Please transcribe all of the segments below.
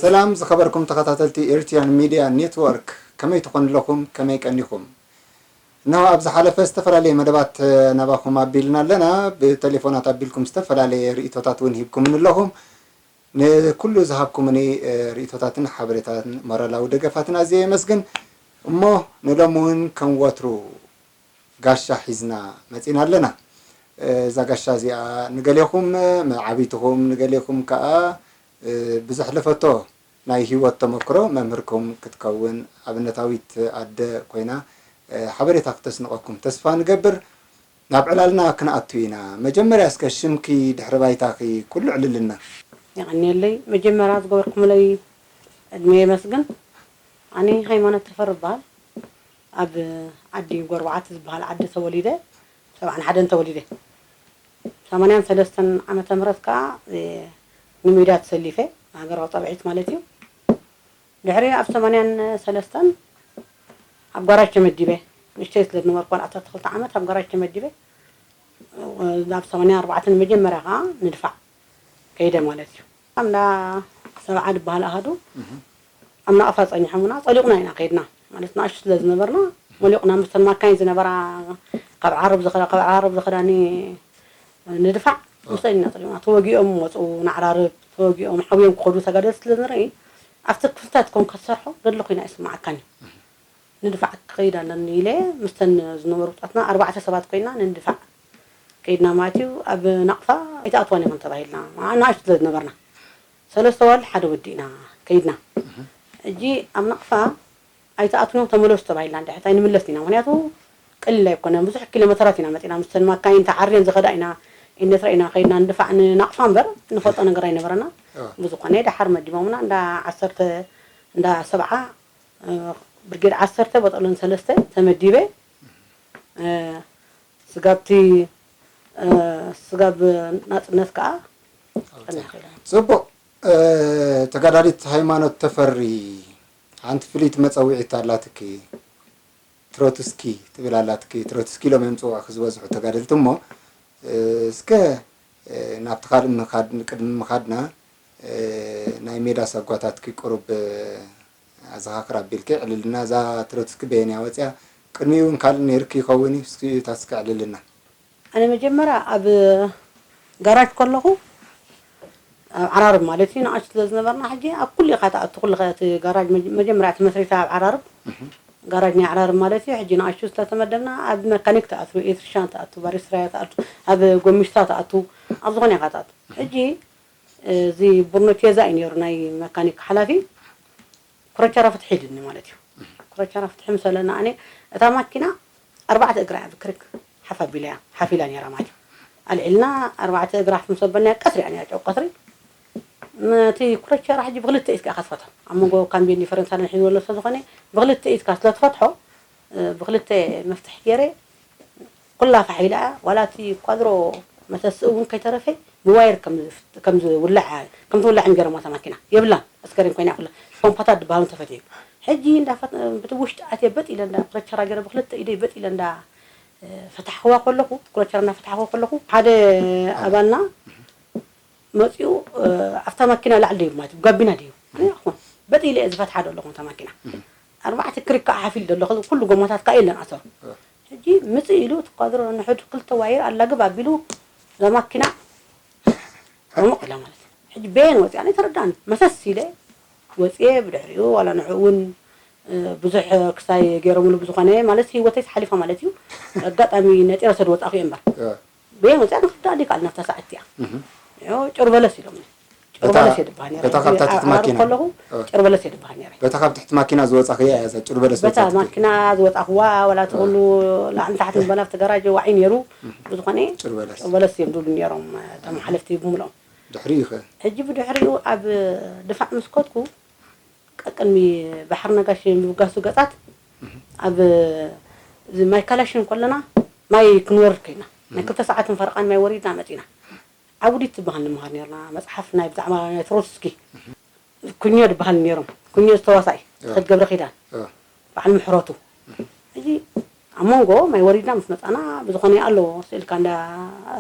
ሰላም ዝኸበርኩም ተኸታተልቲ ኤርትሪያን ሚድያ ኔትወርክ፣ ከመይ ትኾኑ ኣለኹም? ከመይ ቀኒኹም? እነሆ ኣብ ዝሓለፈ ዝተፈላለየ መደባት ናባኹም ኣቢልና ኣለና። ብቴሌፎናት ኣቢልኩም ዝተፈላለየ ርእይቶታት እውን ሂብኩምኒ ኣለኹም። ንኩሉ ዝሃብኩምኒ ርእይቶታትን ሓበሬታን ሞራላዊ ደገፋትን ኣዝየ የመስግን። እሞ ንሎሚ እውን ከም ወትሩ ጋሻ ሒዝና መጺና ኣለና። እዛ ጋሻ እዚኣ ንገሌኹም መዓቢትኹም፣ ንገሌኹም ከኣ ብዙሕ ለፈቶ ናይ ህይወት ተመክሮ መምህርኩም ክትከውን ኣብነታዊት ኣደ ኮይና ሓበሬታ ክተስንቐኩም ተስፋ ንገብር። ናብ ዕላልና ክንኣቱ ኢና። መጀመርያ እስከ ሽምኪ ድሕሪ ባይታኺ ኩሉ ዕልልና። የቐንየለይ። መጀመርያ ዝገበርኩምለይ ዕድመ የመስግን። ኣነ ሃይማኖት ተፈሪ እበሃል። ኣብ ዓዲ ጎርባዓት ዝበሃል ዓዲ ተወሊደ፣ ሰብዓን ሓደን ተወሊደ። ሰማንያን ሰለስተን ዓመተ ምህረት ከኣ፣ እ፣ ንሚድያ ተሰሊፈ፣ ሃገራዊ ጻውዒት ማለት እዩ። ድሕሪ ኣብ ሰማንያን ሰለስተን ኣብ ጋራጅ ተመዲበ፣ ንእሽተይ ስለ ዝነበርኩ፣ ቆልዓ ትሽዓተ ዓመት ኣብ ጋራጅ ተመዲበ፣ እ፣ ናብ ሰማንያን ኣርባዕተን መጀመርያ ከኣ ንድፋዕ ከይደ ማለት እዩ። እንዳ ሰብዓ ዝበሃል ኣሃዱ እህ። ኣብ ናቕፋ ጸኒሖምና፣ ጸሊቑና ኢና ከይድና። ማለት ንኣሽቱ ስለ ዝነበርና፣ መሊቑና ምስተን ማካይን ዝነበራ፣ ካብ ዓረብ ዝኸዳ፣ ካብ ዓረብ ዝኸዳ ኒ-፣ ንድፋዕ፣ እ። ምስተን ኢና ጸሊቑና። ተወጊኦም መጹ፣ ንዓራርብ ተወጊኦም፣ ሓውዮም ክኸዱ ተጋደልቲ ስለ ዝንርኢ፣ ኣብቲ ክፍልታት ኮንካ ትሰርሖ ገድሊ ኮይና ይስምዓካኒ። ንድፋዕ ክኸይድ ኣለኒ ኢለ፣ ምስተን ዝነበሩ ውጣትና ኣርባዕተ ሰባት ኮይና ንድፋዕ ከይድና ማለት እዩ። ኣብ ናቕፋ ኣይትኣትዋን ኢኹም ተባሂልና። ንኣሽቱ ስለ ዝነበርና። ሰለስተ ኣዋልድ ሓደ ወዲ ኢና ከይድና። እህ። ሕጂ ኣብ ናቕፋ ኣይትኣትውን ኢኹም ተመለሱ ተባሂልና፣ እንድሕር ኣይንምለስን ኢና። ምኽንያቱ ቀሊል ኣይኮነን። ብዙሕ ኪሎ ሜትራት ኢና መጺና። ምስተን ማካይን ተዓርየን ዝኸዳ ኢና፣ ኤርትራ ኢና ከይድና ንድፋዕ ንናቕፋ እምበር ንፈልጦ ነገር ኣይነበረና። እ። ብዝኾነ ደሓር መዲቦምና እንዳ ዓሰርተ፣ እንዳ ሰብዓ፣ እ፣ ብርጌድ ዓሰርተ በጠሎን ሰለስተ ተመዲበ፣ እ፣ ስጋብቲ፣ እ፣ ስጋብ ናጽነት ከኣ ጸኒሐ ከይደ። ጽቡቕ። እ፣ ተጋዳሊት ሃይማኖት ተፈሪ፣ ሓንቲ ፍልይቲ መጸውዒት ኣላትኪ፣ ትሮትስኪ ትብል ኣላትኪ። ትሮትስኪ ኢሎም እዮም ዝጽውዑኺ ዝበዝሑ ተጋደልቲ። እሞ፣ እ፣ እስከ፣ እ፣ ናብቲ ካልእ ምኻድ፣ ቅድሚ ምኻድና፣ እ፣ ናይ ሜዳ ሳጓታትኪ ቁሩብ፣ እ፣ ኣዘኻኽር ኣቢልኪ ዕልልና። እዛ ትሮትስኪ በየን እያ ወጺኣ? ቅድሚኡ እውን ካልእ ነይርኪ ይኸውን እዩ። እስኪ እታ እስከ ዕልልና። ኣነ መጀመርያ ኣብ ጋራጅ ከለኹ፣ ኣብ ዓራርብ ማለት እዩ፣ ንኣሽቱ ስለ ዝነበርና፣ ሕጂ ኣብ ኩሉ ኢኻ ትኣቱ፣ ኩሉ ኢኻ እቲ ጋራጅ መጀ-፣ መጀመርያ እቲ መስሪታ ኣብ ዓራርብ፣ እህ። ጋራጅ ናይ ዓራርብ ማለት እዩ። ሕጂ ንኣሽቱ ስለ ተመደብና፣ ኣብ መካኒክ ትኣቱ፣ ኤሌክትሪሻን ትኣቱ፣ ባሪስትራ ትኣቱ፣ ኣብ ጎሚስታ ትኣቱ፣ ኣብ ዝኾነ ኢኻ ትኣቱ። ሕጂ፣ እዚ ቡርኖ ቴዛ እዩ ነይሩ፣ ናይ መካኒክ ሓላፊ። ኩረቻራ ፍትሒ ኢሉኒ ማለት እዩ። ኩረቻራ ፍትሒ ምስ በለና፣ ኣነ እታ ማኪና ኣርባዕተ እግራ እያ ብክሪክ ሓፍ ኣቢላ እያ፣ ሓፍ ኢላ ነይራ ማለት እዩ። ኣልዒልና ኣርባዕተ እግራ ሓፍ ምስ ኣበልናያ፣ ቀስሪ እያ ነይራ፣ ጨው ቀስሪ። ነቲ ኩረቻራ ሕጂ ብክልተ ኢድካ ኢኻ ትፈትሖ። ኣብ መንጎ ካምቤን ዲፈረንሳልን ሒዝዎ ኣሎ ስለ ዝኾነ፣ ብክልተ ኢድካ ስለ ትፈትሖ፣ እ፣ ብክልተ መፍትሕ ገይረ፣ ኩላ ፋሕ ኢላ እያ። ዋላ እቲ ኳድሮ መሰስእ እውን ከይተረፈ ብዋየር ከም ዝፍ-፣ ከም ዝውላዕ፣ ከም ትውላዕ እዮም ገይሮማ እታ ማኪና። የብላን፣ ኣስከሬን ኮይና እያ ኩላ። ፖምፓታት ዝበሃሉ ተፈትዩ። ሕጂ እንዳ ፈት-፣ ብቲ ውሽጢ ኣትየ በጥ ኢለ እንዳ ኩረቸራ ገይረ ብክልተ ኢደይ በጥ ኢለ እንዳ፣ እ፣ ፈታሕክዋ ከለኹ፣ ኩረቸራ እንዳ ፈታሕክዋ ከለኹ፣ ሓደ ኣባልና መጺኡ፣ እ፣ ኣብታ ማኪና ላዕሊ ደይቡ ማለት እዩ፣ ጋቢና ደይቡ። ኣነ ይኹን፣ በጥ ኢለ እየ ዝፈትሓ ዘለኹ እታ ማኪና። ኣርባዕተ ክሪክ ከዓ ሓፍ ኢሉ ዘሎ፣ ኩሉ ጎማታት ከዓ የለን ኣሰሩ። ሕጂ ምጽእ ኢሉ እቲ ኳድሮ ንሕድ ክልተ ዋየር ኣላግብ ኣቢሉ እዛ ማኪና ዕሙቕ ኢላ ማለት እዩ። ሕጂ በየን ወፂኣኒ ተረዳእኒ። መሰስ ኢለ ወፅየ ብድሕሪኡ ዋላ ንዕኡ እውን፣ እ፣ ብዙሕ ክሳይ ገይሮምሉ ብዝኾነ ማለት ህይወተይ ሓሊፋ ማለት እዩ። ኣጋጣሚ ነጢረ ስለ ዝወፃእኩ እየ እምበር። እ። በየን ወፂኣ ንክርዳእ ዲካ ናብታ ሰዓት እቲኣ። እህ። ዮ፣ ጭር በለስ ኢሎምኒ። ጭር በታ-፣ በለስ እየ ድበሃል ነይረ። በታ ካብ ታሕቲ እቲ ዓራርብ ማኪና። ከለኹ እ። ጭር በለስ እየ ድበሃል ነይረ። በታ ካብ ትሕቲ ማኪና ዝወፃኽያ እያ እዛ ጭር በለስ በታ ዝወፃት። ማኪና ዝወፃኽዋ፣ ዋላ እቲ እ። ኩሉ ላዕልን ታሕትን በላ ኣብቲ ገራጅ ዋዒ ነይሩ። እህ። ብዝኾነ ጭር በለስ። ጭር በለስ እዮም ዝብሉ ነይሮም፣ እቶም ሓለፍቲ ብምልኦም። ድሕሪኡ ኸ? ሕጂ ብድሕሪኡ ኣብ ድፋዕ ምስ ከድኩ፣ ቀቅድሚ ባሕሪ ነጋሽ ምብጋሱ ገጻት፣ እህ። ኣብ እዚ ማይ ካላሽን ከለና ማይ ክንወርድ ኮይና። ናይ እህ። ክልተ ሰዓትን ፈረቓን ማይ ወሪድና መጺና። ዓውዲት ትበሃል ንምሃር ነርና። መጽሓፍ ናይ ብዛዕባ ናይ ትሮትስኪ። እህ። ኩኞ ዝበሃል ነይሮም። ኩኞ ዝተዋሳኢ፣ እ። ትኸድ ገብረ ኪዳን። እ። በዓል ምሕረቱ። እህ። ሕጂ ኣብ መንጎ ማይ ወሪድና ምስ መጻና፣ ብዝኾነ ኣሎ፣ ስእልካ እንዳ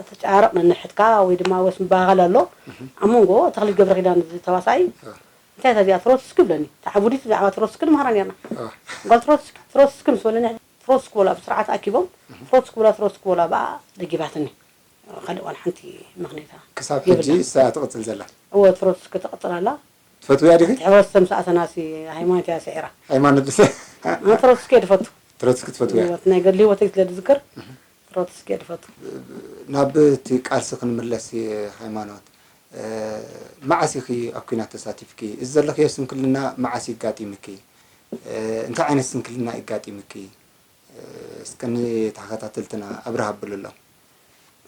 ተጨራረቕ ነንሕድካ ወይ ድማ ወስ ምባህል ኣሎ። እህ። ኣብ መንጎ ተኽሊት ገብረ ኪዳን ዝተዋሳኢ፣ እ። እንታይ እታ እዚኣ ትሮትስኪ ይብለኒ። እታ ዓቡዲት ብዛዕባ ትሮትስኪ ንመሃራ ነርና። ጓል ትሮትስኪ፣ ትሮትስኪ ምስ በለኒ፣ ትሮትስኪ በላ ብስርዓት ኣኪቦም፣ ትሮትስኪ በላ፣ ትሮትስኪ በላ ብኣ ደጊባትኒ። ካልእ ዋላ ሓንቲ ምኽንያታ ክሳብ ሕጂ የብላን። እሳ እያ ትቕጽል ዘላ። እወ፣ ትሮትስኪ ትቕጽል ኣላ። ትፈትውያ ዲኺ? ትሕወሰ ምስ ኣተናሲ ሃይማኖት እያ ስዒራ። ሃይማኖት ኣነ ትሮትስኪ እየ ድፈቱ። ትሮትስኪ ትፈትውያ? እወ፣ ናይ ገድሊ ህይወተይ ስለ ዝዝክር ትሮትስኪ እየ ድፈቱ። ናብ እቲ ቃልሲ ክንምለስ፣ ሃይማኖት፣ እ፣ መዓስ ኢኺ ኣብ ኲናት ተሳቲፍኪ? እዚ ዘለኽዮ ስንክልና መዓስ ይጋጢምኪ? እ፣ እንታይ ዓይነት ስንክልና ይጋጢምኪ? እ፣ እስከ ንተኸታተልትና ኣብርህ ኣብልሎም።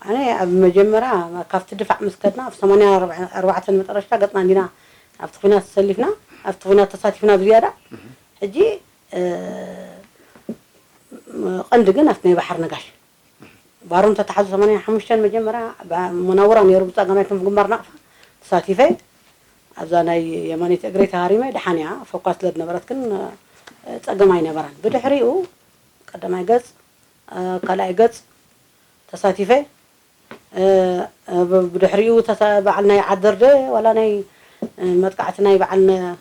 ኣነ ኣብ መጀመርያ ካብቲ ድፋዕ ምስ ከድና፣ ኣብ ሰማንያ ኣርባዕተን መጠረሽታ ገጽና እንዲና ኣብቲ ኲናት ተሰሊፍና፣ ኣብቲ ኲናት ተሳቲፍና ብዝያዳ። ሕጂ፣ እ፣ ቀንዲ ግን ኣብቲ ናይ ባሕሪ ነጋሽ ባሮን ተታሓዙ ሰማንያን ሓሙሽተን መጀመርያ ባ-፣ መናውራ ነይሩ፣ ብጸጋማይ ክንፍ ግንባር ናቕፋ ተሳቲፈ። ኣብዛ ናይ የማነይቲ እግረይ ተሃሪመ፣ ደሓን እያ፣ ፈኳስ ስለ ዝነበረት ግን፣ እ፣ ጸገም ኣይነበራን። ብድሕሪኡ ቀዳማይ ገጽ፣ እ፣ ካልኣይ ገጽ ተሳቲፈ። እ፣ ብ-፣ ብድሕሪኡ ተሳ-፣ በዓል ናይ ዓደርደ ዋላ ናይ፣ እ፣ መጥቃዕቲ ናይ በዓል ነ-፣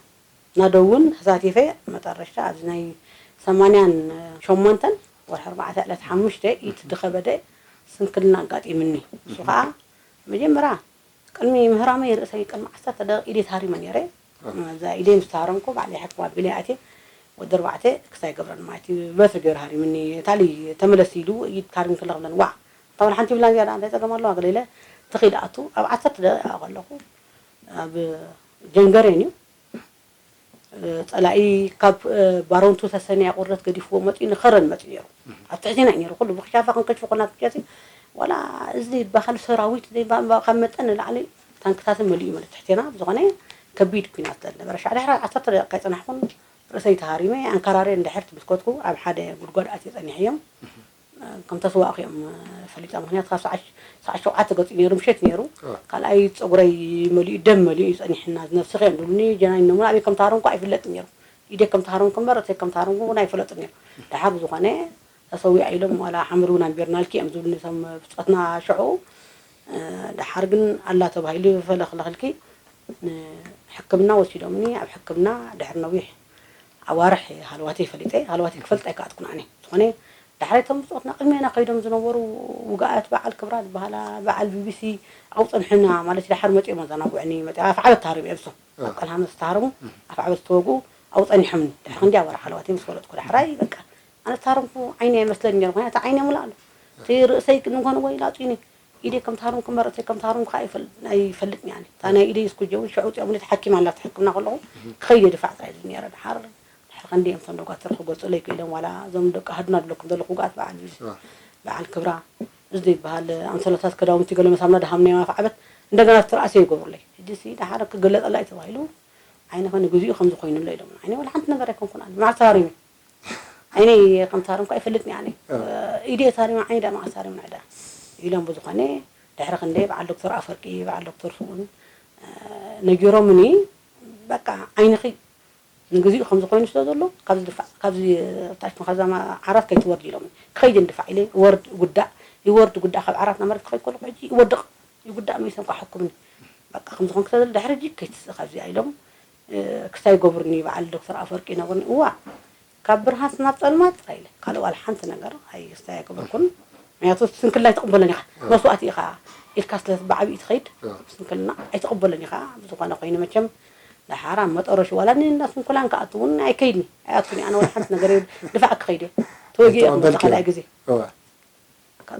ናደው እውን ተሳቲፈ። መጠረሽታ ኣብዚ ናይ ሰማንያን ሸሞንተን ወርሒ ኣርባዕተ ዕለት ሓሙሽተ ኢድ ድኸበደ ስንክልና ኣጋጢምኒ። ንሱ ከዓ መጀመርያ ቅድሚ ምህራመይ ርእሰይ ቅድሚ ዓሰርተ ደቂቕ ኢደይ ተሃሪመ ነይረ። እዛ ኢደይ ምስ ተሃረምኩ ባዕለይ ሓኪም ኣቢለ ኣትየ ወዲ ኣርባዕተ ክሳይ ገብረን ማለት እዩ በትሪ ገይሩ ሃሪምኒ። ታሊ ተመለስ ኢሉ ኢድ ካሪም ክለኽለን ዋዕ እንታ ሓንቲ ይብላን ዝያዳ እንታይ ጸገም ኣለዋ ገለ ኢለ ትኺድ ኣቱ ኣብ ዓሰርተ ደቂቕ ከለኹ ኣብ ጀንገሬን እዩ። ጸላኢ ካብ፣ እ፣ ባሮንቱ ተሰንያ ቁረት ገዲፍዎ መጺኡ ንኸረን መጺኡ ነይሩ። ኣብ ትሕቴና እዩ ነይሩ ኩሉ ብኽሻፋ ክንከሽፎ ኮና ትጨሲ ዋላ እዚ በኻል ሰራዊት ዘይባ-፣ ካብ መጠን ንላዕሊ ታንክታትን መሊኡ ማለት ትሕቴና ብዝኾነ ከቢድ ኲናት ዝነበረ። ሻዕ ድሕሪ ዓሰርተ ደቂቃ ኣይጸናሕኩን ርእሰይ ተሃሪመ ኣንካራርየ እንድሕር ትምስከትኩ ኣብ ሓደ ጉድጓድ ኣትየ ጸኒሐዮም። ከም ተስዋእኩ እዮም ፈሊጦም። ምኽንያቱ ካብ ሰዓት፣ ሰዓት ሸውዓተ ገጹ ነይሩ፣ ምሸት ነይሩ። እ። ካልኣይ ጸጉረይ መሊኡ፣ ደም መሊኡ እዩ ጸኒሕና። ነፍስኺ እዮም ዝብሉኒ፣ ጀናይን ነሙና ኣበይ ከም ተሃረምኩ ኣይፍለጥን ነይሩ። ኢደይ ከም ተሃረምኩ እምበር፣ ርእሰይ ከም ተሃረምኩ እውን ኣይፈለጥን ነይሩ። ደሓር ብዝኾነ ተሰዊኣ ኢሎም ዋላ ሓመድ እውን ኣንቢርናልኪ እዮም ዝብሉኒ እቶም ብጾትና ሽዑ። እ፣ ደሓር ግን ኣላ ተባሂሉ ፈለኽለኽልኪ። ንሕክምና ወሲዶምኒ። ኣብ ሕክምና ድሕሪ ነዊሕ ኣዋርሕ ሃልዋተይ ፈሊጠ። ሃልዋተይ ክፈልጥ ኣይከኣልኩን ኣነ። ዝኾነ ዳሕራይ እቶም ብጾትና ቅድሜና ከይዶም ዝነበሩ ውጉኣት በዓል ክብራ ዝበሃላ፣ በዓል ቢቢሲ ኣብኡ ጸንሑና ማለት እዩ። ዳሕር መጺኦም ኣዘናግዑኒ፣ መጺኦም ኣፍዓበት ተሃሪሙ እዮም እሱ። እ። ኣብ ቃልሃመ ዝተሃረሙ፣ ኣፍዓበት ዝተወግኡ ኣብኡ ጸኒሖምኒ። ድሕሪ ክንደይ ኣዋርሕ ሃለዋተይ ምስ ፈለጥኩ ዳሕራይ በቃ ኣነ ዝተሃረምኩ ዓይኒ ኣይመስለኒ ነይሩ። ምኽንያቱ ዓይኒ ሙሉእ ኣሎ። እቲ ርእሰይ ግን እንኮን ወይ ላጹኒ። ኢደይ ከም ተሃረምኩ እምበር ርእሰይ ከም ተሃረምኩ ከኣ ኣይፈል-፣ ኣይፈልጥን እየ ኣነ። እታ ናይ ኢደይ እስኩጀ እውን ሽዑ ውጽኦም ተሓኪማ ኣላ ትሕክምና ከለኹ ክኸይድ እየ ድፋዕ ጥራይ ዝብል ነይረ። ድሓር ድሕሪ ክንደይ እዮም እቶም ደጓትር ክገልጹለይ ክኢሎም ዋላ እዞም ደቂ ኣሃዱና ዝብለኩም ዘለኹ ውጉኣት በዓል፣ እዋ። በዓል ክብራ እዚ ዘይበሃል ኣንሶላታት ክዳውንቲ ገለ መሳምና ድሃምናዮም ኣፍዓበት እንደገና እቲ ርኣሰ ይገብሩለይ። ሕጂ ሲ ድሓር ክግለጸላ እዩ ተባሂሉ ዓይንኺ ንግዚኡ ከምዚ ኮይኑሎ ኢሎም። ዓይነይ ዋላ ሓንቲ ነገር ኣይኮንኩን ኣነ። መዓስ ተሃሪመ? ዓይነይ ከም ተሃረምኩ ኣይፈልጥን እየ ኣነ። እ። ኢደይ ተሃሪመ ዓይነይ ደኣ መዓስ ተሃሪመ ንዕዳ ኢሎም ብዝኾነ ድሕሪ ክንደይ በዓል ዶክተር ኣፈርቂ፣ በዓል ዶክተር ስኡን፣ እ፣ ነጊሮምኒ በቃ ዓይንኺ ንግዚኡ ከምዚ ኮይኑ ስለ ዘሎ ካብዚ ድፋዕ፣ ካብዚ ታች ካብዛ ማ-፣ ዓራት ከይትወርድ ኢሎም። ክኸይድ እንድፋዕ ኢለ ይወርድ ጉዳእ፣ ይወርድ ጉዳእ ካብ ዓራት ናብ መሬት ክኸይድ ከለኹ ሕጂ ይወድቕ፣ ይጉዳእ መይሶም ከዓ ሕኩምኒ። በቃ ከምዚ ኮንክ ስለ ዘሎ ድሕሪ ሕጂ ከይትስእ ካብዚኣ ኢሎም፣ እ፣ ክስታይ ይገብሩኒ በዓል ዶክተር ኣፈወርቂ ይነግሩኒ። እዋ ካብ ብርሃን ናብ ጸልማት ጥራይ ኢለ ካልእ ዋላ ሓንቲ ነገር ኣይስታይ ኣይገበርኩን። ምክንያቱ ስንክልና ኣይትቕበሎን ኢኻ። እ። መስዋእቲ ኢኻ ኢልካ ስለ ብዓቢኡ ትኸይድ እ። ስንክልና ኣይትቕበሎን ኢኻ። ብዝኾነ ኮይኑ መቸም ደሓር ኣብ መጠረሹ ዋላ ንእንዳ ስንኩላን ክኣቱ እውን ኣይከይድን ኣይኣቱን እየ። ኣነ ዋላ ሓንቲ ነገር ድፋዕ ክኸይድ እየ። ተወጊኤ እየ ክመጽእ ኣይትቐበልክን። ካልኣይ ግዜ። እወ።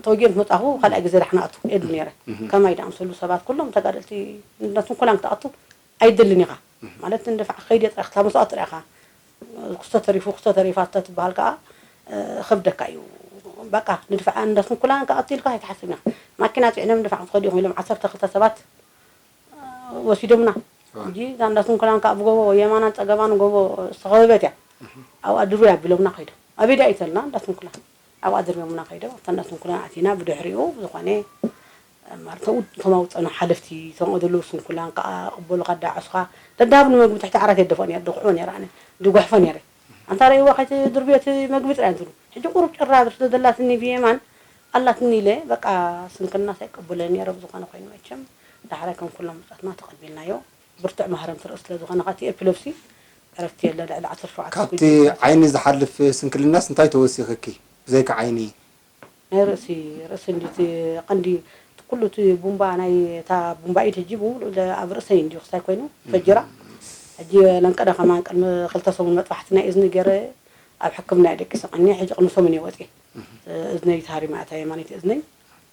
ተወጊኤ ምስ መጻኹ ካልኣይ ግዜ ዳሕና ኣቱ እየ ድብል ነይረ። እህ። ከማይ ዝኣምሰሉ ሰባት ኩሎም ተጋደልቲ እንዳ ስንኩላን ክትኣቱ ኣይደልን ኢኻ። እህ። ማለት ንድፋዕ ክኸይድ እየ ጥራይ፣ ክሳብ መስዋእቲ ጥራይ ኢኻ። ክስቶ ተሪፉ፣ ክስቶ ተሪፋ ተትበሃል ከኣ፣ እ፣ ክብደካ እዩ። በቃ ንድፋዕ እንዳ ስንኩላን ክኣቱ ኢልካ ኣይትሓስብን ኢኻ። ማኪና ጽዒኖም ንድፋዕ ክትኸዱ ኢኹም ኢሎም ዓሰርተ ክልተ ሰባት ወሲዶምና። ዋ። ሕጂ እዛ እንዳ ስንኩላን ከዓ ብጎቦ የማናን ጸገማን ጎቦ ዝተኸበበት እያ። እህ። ኣብኣ ድሩይ ኣቢሎምና ከይዶም። ኣበይ ደኣ እዩ ተልና እንዳ ስንኩላን። ኣብኣ ድርብዮምና ከይዶም። ኣብታ እንዳ ስንኩላን ኣቲና ብድሕሪኡ ዝኾነ ማርተኡ እቶም ኣብኡ ዝጸንሑ ሓለፍቲ፣ እቶም ዘለዉ ስንኩላን ከዓ ቅበሉኻ፣ ዳዕሱኻ፣ ደዳብ ንምግቢ ትሕቲ ዓራት የደፍኦ ነይረ፣ ድኹዖ ነይረ ኣነ፣ ድጓሕፎ ነይረ። ኣንታ ረእይዋ ከይትድርብዮ እቲ መግቢ ጥራይ እንትብሉ። ሕጂ ቁሩብ ጭራ ስለ ዘላትኒ ብየማን ኣላትኒ ኢለ፣ በቃ ስንክልናስ ኣይቅበሎን ነይረ፣ ብዝኾነ ኮይኑ መቸም ዳሕራይ ከም ኩሎም ብጾትና ተቐቢልናዮ። ብርቱዕ ማህረምቲ ርእሲ ስለ ዝኾነ፣ እቲ ኤፒለፕሲ ዕረፍቲ የለን። ልዕሊ ዓሰርተ ሸውዓተ ካብቲ ስኩጅ ዓይኒ ዝሓልፍ ስንክልናስ እንታይ ተወሲኽኪ? ብዘይካ ዓይኒ ናይ ርእሲ፣ ርእሲ እንዲ እቲ ቀንዲ፣ እቲ ኩሉ እቲ ቡምባ፣ ናይ እታ ቡምባ ኢድ ሕጂ ብምሉእ ለ-፣ ኣብ ርእሰይ እንዲዩ ክሳይ ኮይኑ ፈጅራ። ሕጂ ለንቀደ ከማን ቅድሚ ክልተ ሰሙን መጥባሕቲ ናይ እዝኒ ገይረ ኣብ ሕክምና እየ ደቂሰ ቀኒየ። ሕጂ ቅድሚ ሰሙን እየ ወፅየ። እዝነይ ተሃሪማ እታ የማነይቲ እዝነይ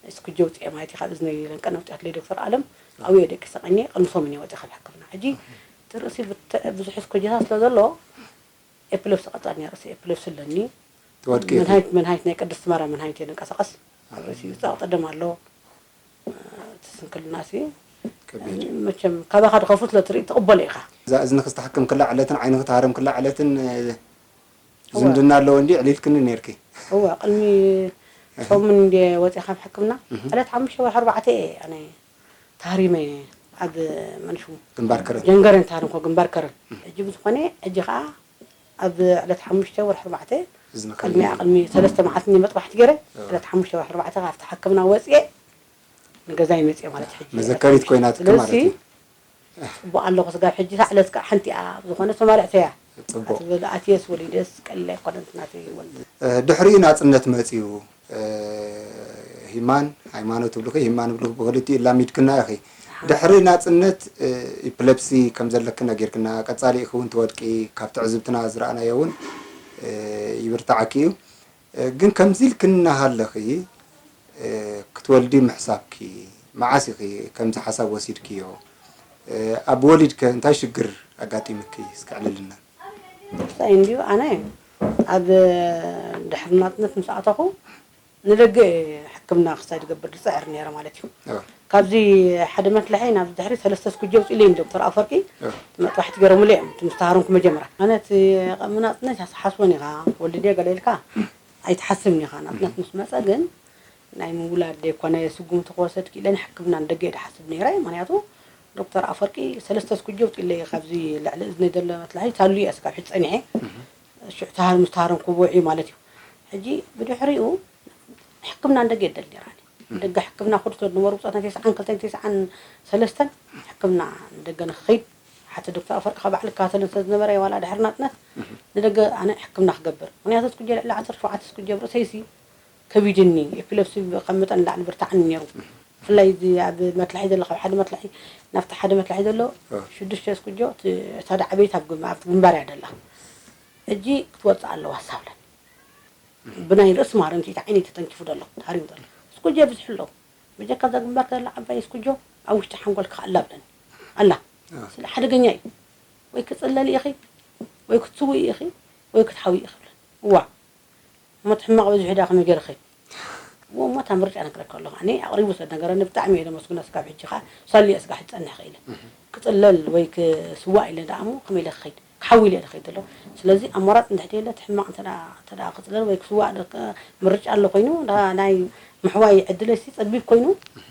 እስኩጀ ውፅኤ ማለት እዩ። ካብ እዝነይ ለንቀነ ውፅኣትለይ ዶክተር ኣለም ኣብየ ደቂሰ ቀኒየ። ቅድሚ ሰሙን እየ ወፅየ ካብ ሕክምና። ሕጂ እቲ ርእሲ ብት-፣ ብዙሕ እስኩጀታት ስለ ዘሎ ኤፕለፕሲ ቀፃኒ ርእሲ ኤፕለፕሲ ኣለኒ። ትወድቂ ኢኺ። መንሃይት መንሃይት ናይ ቅድስቲ ማርያም መንሃይት እየ ንንቀሳቐስ። ኣብ ርእሲ ጸቕጢ ደም ኣሎ። እቲ ስንክልናሲ ከቢድ እዩ። መቸም ካባኻ ድኸፉ ስለ ትርኢ ትቕበሎ ኢኻ። እዛ እዝንኺ ዝተሓክም ክላ ዕለትን ዓይንኺ ተሃረም ክላ ዕለትን እ፣ ዝምድና ኣለዎ እንዲ ዕሊልክኒ ነርኪ። እዋ ቅድሚ ሰሙን እንደ ወፂኣ ካብ ሕክምና ዕለት ሓሙሽተ ወርሒ ኣርባዕተ እየ ኣነ ተሃሪመ ኣብ መንሹ ግንባር ከረን ጀንገረን ተሃርምኮ ግንባር ከረን። ሕጂ ብዝኾነ ሕጂ ከዓ ኣብ ዕለት ሓሙሽተ ወርሒ ኣርባዕተ እዝንኺ ቅድሚኣ ቅድሚ ሰለስተ መዓልቲ እየ መጥባሕቲ ገይረ ዕለት ሓሙሽተ ወርሒ ኣርባዕተ ካብቲ ሕክምና ወፅየ ንገዛይ መፅየ ማለት ሕጂ መዘከሪት ኮይናትኪ ማለት ስለዚ እዩ። ፅቡቅ ኣለኹ ስጋብ ሕጂ ሳዕ ዕለት ከዓ ሓንቲ እያ ዝኾነ ተማልዕተያ ፅቡቅ ትብል ኣትየስ ወሊደስ ቀሊል ኣይኮነን ናተይ ወልድ እ፣ ድሕሪኡ ናፅነት መፅዩ እ፣ ሂማን ሃይማኖት ብልኺ ሂማን ብልኺ ብክልቲኡ ላሚድክና ኢኺ። ድሕሪ ናፅነት እ፣ ኢፕለፕሲ ከም ዘለኪ ነጊርክና ቀፃሊ ኢኺ እውን ትወድቂ ካብ ትዕዝብትና ዝረኣናዮ እውን እ፣ ይብርታዓኪ እዩ። እ፣ ግን ከምዚ ኢልክና ሃለኺ እ፣ ክትወልዲ ምሕሳብኪ መዓስ ኢኺ ከምዚ ሓሳብ ወሲድክዮ? እ፣ ኣብ ወሊድከ እንታይ ሽግር ኣጋጢምኪ እስኪ ዕልልና። እንታይ እንዲዩ ኣነ ኣብ ድሕሪ ናፅነት ምስ ኣተኹ ንደገ ሕክምና ክሳይ ዝገብር ዝፅዕር ነይረ ማለት እዩ። እወ። ካብዚ ሓደ መፍልሐይ ናብ ድሕሪ ሰለስተ ስኩጀ ውፅኢለይ ዶክተር ኣፈርቂ እወ። መጥባሕቲ ገይሮምሉ እዮም እቲ ምስ ተሃረምኩ መጀመርያ ኣነ እቲ ቅድሚ ናፅነት ሓስቦን ኢኻ ወልድ እየ ገለ ኢልካ ኣይትሓስብን ኢኻ ናፅነት ምስ መፀ ግን ናይ ምውላድ ዘይኮነ ስጉምቲ ክወሰድ ክኢለ ንሕክምና ንደገ እየ ዝሓስብ ነይረ ምክንያቱ ዶክተር ኣፈርቂ ሰለስተ ስኩጀ ውፅኢለይ ካብዚ ልዕሊ እዝነይ ዘሎ መትላሒ ታሉ እየ ስጋብ ሕጂ ፀኒሐ ሽዑ ተሃር ምስ ተሃረምኩ ውዒ ማለት እዩ። ሕጂ ብድሕሪኡ ሕክምና ንደገ የደል ነይራኒ። ደገ ሕክምና ኩሉ ዝነበሩ ብፆት ናይ ተስዓን ክልተን ተስዓን ሰለስተን ሕክምና ንደገ ንክኸይድ ሓቲ ዶክተር ኣፈርቂ ካብ ባዕሉ ክከታተልን ስለ ዝነበረ ዋላ ድሕሪ ናፅነት ንደገ ኣነ ሕክምና ክገብር ምክንያቱ ስኩጀ ልዕሊ ዓሰርተ ሸውዓተ ስኩጀ ኣብ ርእሰይሲ ከቢድኒ ኤፒለፕሲ ካብ መጠን ንላዕሊ ብርታዕኒ ነይሩ። ብፍላይ እዚ ኣብ መትላሒ ዘሎ ካብ ሓደ መትላሒ ናብቲ ሓደ መትላሒ ዘሎ ሽዱሽተ ስኩጆ እቲ እታ ዳዕበይት ኣብ ግም- ኣብ ግንባር እያ ደላ። ሕጂ ክትወፅእ ኣለዋ ሳብለን ብናይ ርእሲ ማረምቲ እቲ ዓይነይ ተተንኪፉ ዘሎ ተሃሪሙ ዘሎ ስኩጆ ብዙሕ ኣለዉ። በጀካ እዛ ግንባር ከላ ዓባይ ስኩጆ ኣብ ውሽጢ ሓንጎል ክኣላ ብለን ኣላ። ስለ ሓደገኛ እዩ። ወይ ክፅለሊ ኢኺ ወይ ክትስውኢ ኢኺ ወይ ክትሓዊ ኢኺ ብለን እዋ እሞ እቲ ሕማቕ በዚሑ ዳ ከመይ ገይረ ኸይድ እሞ እሞ እታ ምርጫ ነግረካ ኣለኹ ኣነ ኣቕሪቡ ስለ ነገረኒ ብጣዕሚ እየ ዘመስግኖ ስጋብ ሕጂ ከዓ ሳልየ ስጋሕ ዝፀንሕ ክኢለ ክጥለል ወይ ክስዋእ ኢለ ደኣ እሞ ከመይ ኢለ ክኸይድ ክሓዊ ኢለ ክኸይድ ዘሎ ስለዚ ኣማራፂ እንድሕር የለ እቲ ሕማቕ እንተ ደኣ ክፅለል ወይ ክስዋእ ምርጫ ኣሎ ኮይኑ ናይ ምሕዋይ ዕድለይሲ ፀቢብ ኮይኑ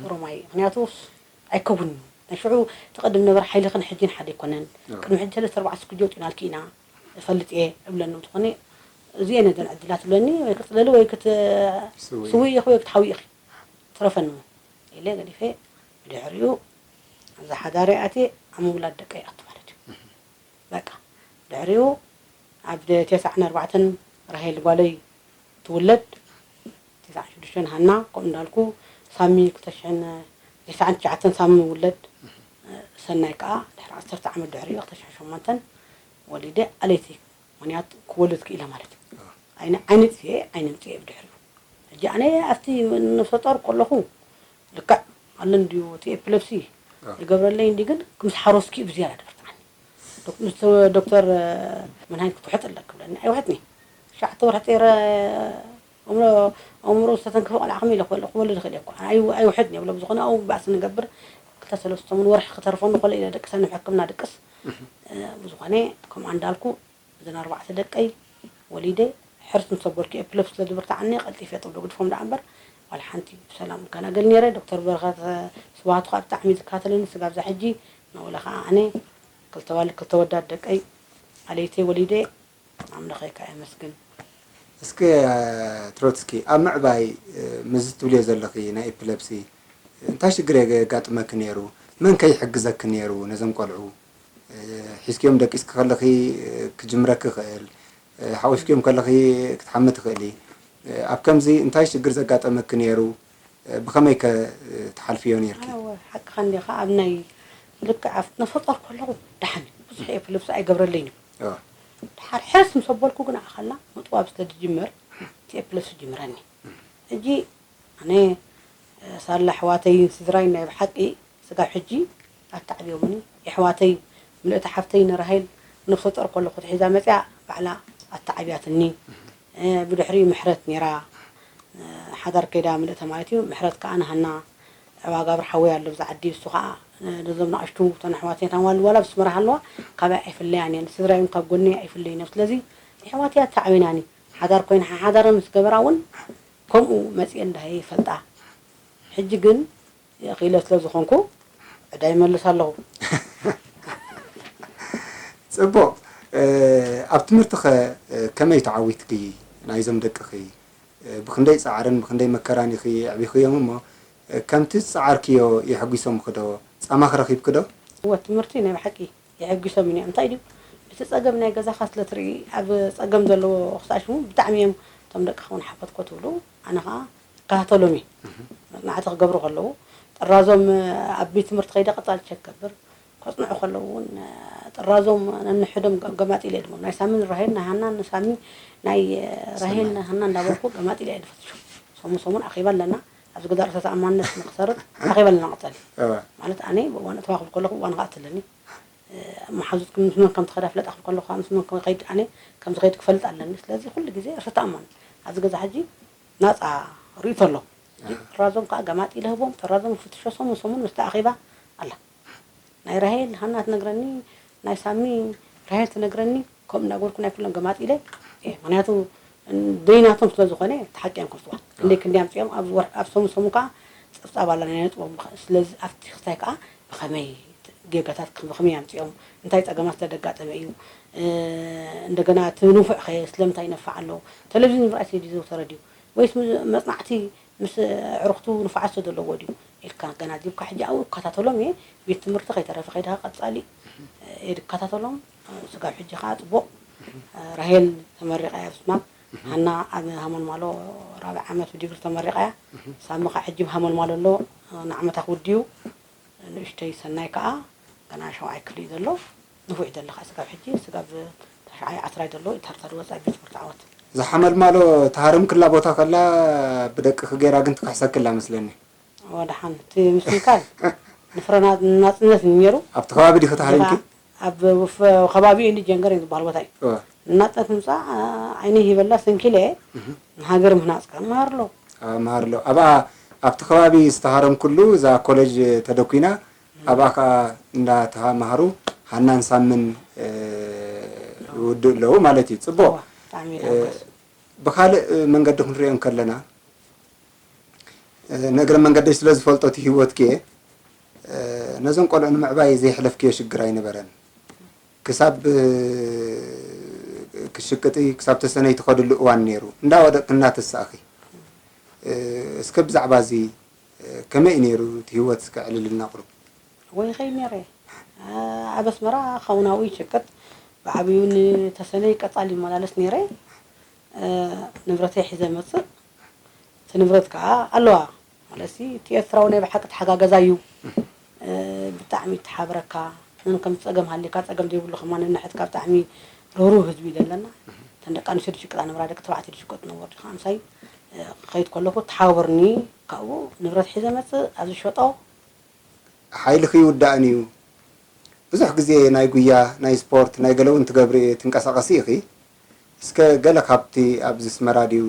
ኦሮማይ ምክንያቱ ኣይከውንን ናይ ሽዑ ትቐድም ነበር ሓይልኽን ሕጂን ሓደ ኣይኮነን ቅድሚ ሕጂ ሰለስተ ኣርባዕተ ስኩጆ ውጢናልኪ ኢና እፈልጥ እየ እብለኒ እንትኾነ እዚኤ ነዘን ዕድላት እብለኒ ወይ ክትፅለሊ ወይ ክትስውኢ ኢኺ ወይ ክትሓዊ ኢኺ ትረፈኒ ኢለ ገዲፈ ብድሕሪኡ እዛ ሓዳር ኣትየ ኣብ ምውላድ ደቀ ይኣቱ ማለት እዩ በቃ ድሕሪኡ ኣብ ተስዓን ኣርባዕተን ራሄል ጓለይ ትውለድ ተስዓን ሽዱሽተን ሃና ከምኡ እንዳልኩ ሳሚ ክልተ ሽሕን ተስዓን ትሽዓተን ሳሚ ውለድ ሰናይ ከዓ ድሕሪ ዓሰርተ ዓመት ድሕሪኡ ክልተ ሽሕን ሸሞንተን ወሊደ ኣለይቲ ምክንያት ክወልድ ክኢለ ማለት እዩ ኣይነ ዓይነ ጥፍኤ ዓይነ ምፅኤ ብድሕሪኡ ሕጂ ኣነ ኣብቲ ነፍሰ ጦር ከለኹ ልክዕ ኣሎ እንድዩ እቲ ኤፒለፕሲ ይገብረለይ እንዲ ግን ምስ ሓሮስኪ ብዝያዳ ደበርትዓኒ ምስ ዶክተር መድሃኒት ክትውሕጥ ኣለክ ብለኒ ኣይውሕጥኒ ትሽዓተ ወርሒ ፀይረ ኣእምሮ ዝተተንክፈ ቆልዓ ከመይ ኢለ ክበልዕ ክወልድ ይኽእል እኮ ኣይውሕድን የብሎ ብዝኾነ ኣብኡ ባእሲ ንገብር ክልተ ሰለስተ ሰሙን ወርሒ ክተርፈኒ ኮለ ኢለ ደቅሰኒ ሕክምና ድቅስ ብዝኾነ ከምኣ እንዳልኩ እዘን ኣርባዕተ ደቀይ ወሊደ ሕርስ ምስ ኣበልኩ ኤፕለፕሲ ስለ ዝብርትዓኒ ቀልጢፈ ጥብ ግድፎም ደኣ እምበር ዋላ ሓንቲ ብሰላም እገላገል ነይረ። ዶክተር በረኸት ስብሃቱ ከዓ ብጣዕሚ እዩ ዝከታተለኒ ስጋብ እዛ ሕጂ ናብኡ ኢለ ከዓ ኣነ ክልተ ኣዋልድ ክልተ ኣወዳት ደቀይ ኣለይተይ ወሊደ ኣምላኸይ ከዓ የመስግን። እስኪ ትሮትስኪ ኣብ ምዕባይ ምዚ ትብልዮ ዘለኺ ናይ ኤፕለፕሲ እንታይ ሽግር የጋጥመኪ ነይሩ? መን ከ ይሕግዘኪ ነይሩ ነዞም ቆልዑ? ሒዝክዮም ደቂስኪ ከለኺ ክጅምረኪ ይኽእል፣ ሓቒፍክዮም ከለኺ ክትሓሚ ትኽእሊ። ኣብ ከምዚ እንታይ ሽግር ዘጋጠመኪ ነይሩ? ብኸመይ ከ ትሓልፍዮ ነይርኪ? ኣወ፣ ሓቅኻ እንዲኻ። ኣብ ናይ ልክዕ ኣብቲ ነፍሰ ጡር ከለኹ ደሓን እዩ። ብዙሕ ኤፕለፕሲ ኣይገብረለይን እዩ። ኣዎ። ድሓር ሕርስ ምስ ኣበልኩ ግን ኣኸላ ምጥዋብ ስለ ዝጅምር እቲ ኤፕለፕሲ ይጅምረኒ። ሕጂ ኣነ ሳላ ኣሕዋተይን ስድራይን ናይ ብሓቂ ስጋብ ሕጂ ኣተዓብዮምኒ። የሕዋተይ ምልእቲ ሓፍተይ ንራሄል ነፍሰ ጡር ከለኹ ሒዛ መጽያ ባዕላ ኣተዓብያትኒ። ብድሕሪኡ ምሕረት ነይራ፣ ሓዳር ከይዳ ምልእተ ማለት እዩ። ምሕረት ከኣ ንሃና ኣባጋብር ሓወይ ኣሎ ብዛ ዓዲ፣ እሱ ከኣ ነዞም ንኣሽቱ እተን ኣሕዋተይ ታማል ዋላ ብስመራ ሃለዋ ካባይ ኣይፍለያን እየን። ስድራይ እውን ካብ ጎነይ ኣይፍለዩን እዮም። ስለዚ ኣሕዋተይ ኣተዓቢናኒ። ሓዳር ኮይና ሓዳረ ምስ ገበራ እውን ከምኡ መጽየ እንዳሃየ ይፈልጣ። ሕጂ ግን የኺለ ስለ ዝኾንኩ ዕዳ ይመልስ ኣለኹ። ጽቡቕ። ኣብ ትምህርትኸ ከመይ ተዓዊትኪ? ናይዞም ደቅኺ ብኽንደይ ጻዕርን ብኽንደይ መከራን ኢኺ ኣዕቢኽዮም እሞ፣ ከምቲ ዝጸዓርክዮ የሐጒሶምኺ ዶ? ጻማኺ ረኺብኪ ዶ? እወ፣ ትምህርቲ ናይ ብሓቂ የሐጒሶም እዮም። እንታይ ድዩ፣ እቲ ጸገም ናይ ገዛኻ ስለ ትርኢ፣ ኣብ ጸገም ዘለዎ ክሳዕ ሽሙ ብጣዕሚ እዮም እቶም ደቅኻ እውን ሓፈትኮ ትብሉ። ኣነ ኸኣ እከታተሎም እየ። መጽናዕቲ ክገብሩ ከለዉ፣ ጥራዞም ኣብ ቤት ትምህርቲ ከይደ ቀጻሊ ቸክ ክገብር፣ ከጽንዑ ከለዉ እውን ጥራዞም ነንሕዶም ገ-፣ ገማጢለ እየ ድሞም። ናይ ሳሚን ራሄል፣ ናይ ሃናን ሳሚ፣ ናይ ራሄል፣ ናይ ሃና እንዳበልኩ ገማጢለ እየ ድፈትሾም። ሰሙን ሰሙን ኣኼባ ኣለና። ኣብዚ ገዛ ርእሰ ተኣማንነት ንኽሰርጥ ኣኼባ ኣለና ቀጻሊ። እወ። ማለት ኣነ ብእዋን እተዋ ክብል ከለኹ ብእዋን ከኣ ትለኒ። መሓዙትኩም ምስ መን ከም ትኸዳ ፍለጣ ክብል ከለኹ ምስ መን ከም ከይድ ኣነ ከም ዝኸይድ ክፈልጥ ኣለኒ። ስለዚ ኩሉ ግዜ ርእሰ ተኣማን። ኣብዚ ገዛ ሕጂ ናጻ ርእይቶ ኣሎ። ጥራዞም ከኣ ገማጢለ ህቦም፣ ጥራዞም ፍትሾ ሰሙን ሰሙን ምስቲ ኣኼባ ኣላ። ናይ ራሄል ሃና ትነግረኒ፣ ናይ ሳሚ ራሄል ትነግረኒ፣ ከምኡ እንዳገበርኩ ናይ ኩሎም ገማጢለ እየ። ምኽንያቱ ደይናቶም ስለ ዝኾነ ተሓቂኦም ከፍትዋ። ክንደይ ክንደይ ኣምጺኦም ኣብ ወርሒ፣ ኣብ ሰሙን ሰሙን ከኣ ጸብጻብ ኣላ ናይ ነጥቦም። ስለዚ ኣብቲ ክስታይ ከኣ ብኸመይ ጌጋታት ከም ብኸመይ ኣምጺኦም፣ እንታይ ጸገማት ስለ ደጋጠመ እዩ፣ እ፣ እንደገና እቲ ንፉዕ ኸ ስለምንታይ ይነፍዕ ኣሎ? ቴሌቪዥን ምርኣይ ስለ ዝዘውተረ ድዩ? ወይስ ም-፣ መጽናዕቲ ምስ ኣዕሩኽቱ ንፉዓት ስለ ዘለዎ ድዩ? ኢልካ ኣገናዚብካ ሕጂ ኣብኡ እከታተሎም እየ። ቤት ትምህርቲ ከይተረፈ ከይድኻ ቀጻሊ፣ እ፣ እየ ዝከታተሎም። እ፣ ስጋብ ሕጂ ከኣ ጽቡቕ። እ፣ ራሄል ተመሪቓ እያ ኣብ ስማፕ። ሃና ኣብ ሃመልማሎ ራብዕ ዓመት ብዲግሪ ተመሪቓ እያ። ሳሚ ከኣ ሕጂ ኣብ ሃመልማሎ ኣሎ። እ፣ ንዓመታ ክውድዩ። ንእሽተይ ሰናይ ከኣ ገና ሻውዓይ ክፍሊ እዩ ዘሎ። ንፉዕ እዩ ዘሎ ከኣ ስጋብ ሕጂ፣ ስጋብ ታሽዓይ ዓስራይ ዘሎ፣ ታርታ ዝወጽእ ኣብ ቤት ትምህርቲ ዓወት። እዛ ሓመልማሎ ተሃረምክላ ቦታ ከላ ብደቅኺ ገይራ ግን ትክሕሰክላ መስለኒ። እወ፣ ደሓን እቲ ምስልካል ንፍረ ና-፣ ናጽነት እዩ ነይሩ። ኣብቲ ከባቢ ዲኺ ተሃሪምኪ? ኣብ ውፍ-፣ ከባቢኡ እንዲ ጀንገር እዩ ዝበሃል ቦታ እዩ። እወ። ናጽነት ምምጻእ ዓይነይ ሂበላ ሰንኪለ እህ። ንሃገር ምህናጽ ከኣ መሃር ኣሎ። ኣዎ፣ መሃር ኣሎ። ኣብኣ ኣብቲ ከባቢ ዝተሃረምኩሉ እዛ ኮሌጅ ተደኲና፣ ኣብኣ ከኣ እንዳተማሃሩ ሃናን ሳምን፣ እ፣ ይውድኡ ኣለዉ ማለት እዩ። ጽቡቕ። እወ፣ ብጣዕሚ እ፣ ይሕጎስ። ብኻልእ መንገዲ ክንሪኦ እንከለና፣ እ፣ ንእግረ መንገደይ ስለ ዝፈልጦ እቲ ህይወትኪ እየ፣ እ፣ ነዞም ቆልዑ ንምዕባይ ዘየሕለፍክዮ ሽግር ኣይነበረን። ክሳብ፣ እ፣ ክሽቅጢ፣ ክሳብ ተሰነይ ትኸድሉ እዋን ነይሩ። እንዳወደቅኪ እናተሳእኺ። እ፣ እስከ ብዛዕባ እዚ፣ እ፣ ከመይ እዩ ነይሩ እቲ ህይወት? እስከ ኣዕልልና ቁሩብ። ወይ ኸይድ ነይረ። እ፣ ኣብ ኣስመራ ኻውናዊ ይሽቅጥ፣ ብዓብዩ ንተሰነይ ቀጻሊ ይመላለስ ነይረ። እ፣ ንብረተይ ሒዘ መጽእ። እቲ ንብረት ከኣ ኣለዋ። ማለትሲ እቲ ኤርትራዊ ናይ ብሓቂ ተሓጋገዛይ እዩ። እ፣ ብጣዕሚ ይተሓባበረካ። ነን ከም ጸገም ሃልዩካ ጸገም ዘይብሉ ከማን ነንሕድካ ብጣዕሚ ርህሩህ ህዝቢ እዩ ዘለና። እተን ደቂ ኣንስትዮ ዝሽቅጣ ዝነበራ ደቂ ተባዕትዮ ዝሽቅጡ ነበሩ። ድኻ ኣምሳይ፣ እ፣ ክኸይድ ከለኹ ተሓባበሩኒ። ካብኡ ንብረት ሒዘ መጽእ፣ ኣብ ዝሸጦ ሓይልኺ ይውዳእን እዩ። ብዙሕ ግዜ ናይ ጉያ፣ ናይ ስፖርት፣ ናይ ገለ እውን ትገብሪ፣ ትንቀሳቐሲ ኢኺ። እስከ ገለ ካብቲ ኣብዚ ኣስመራ ድዩ፣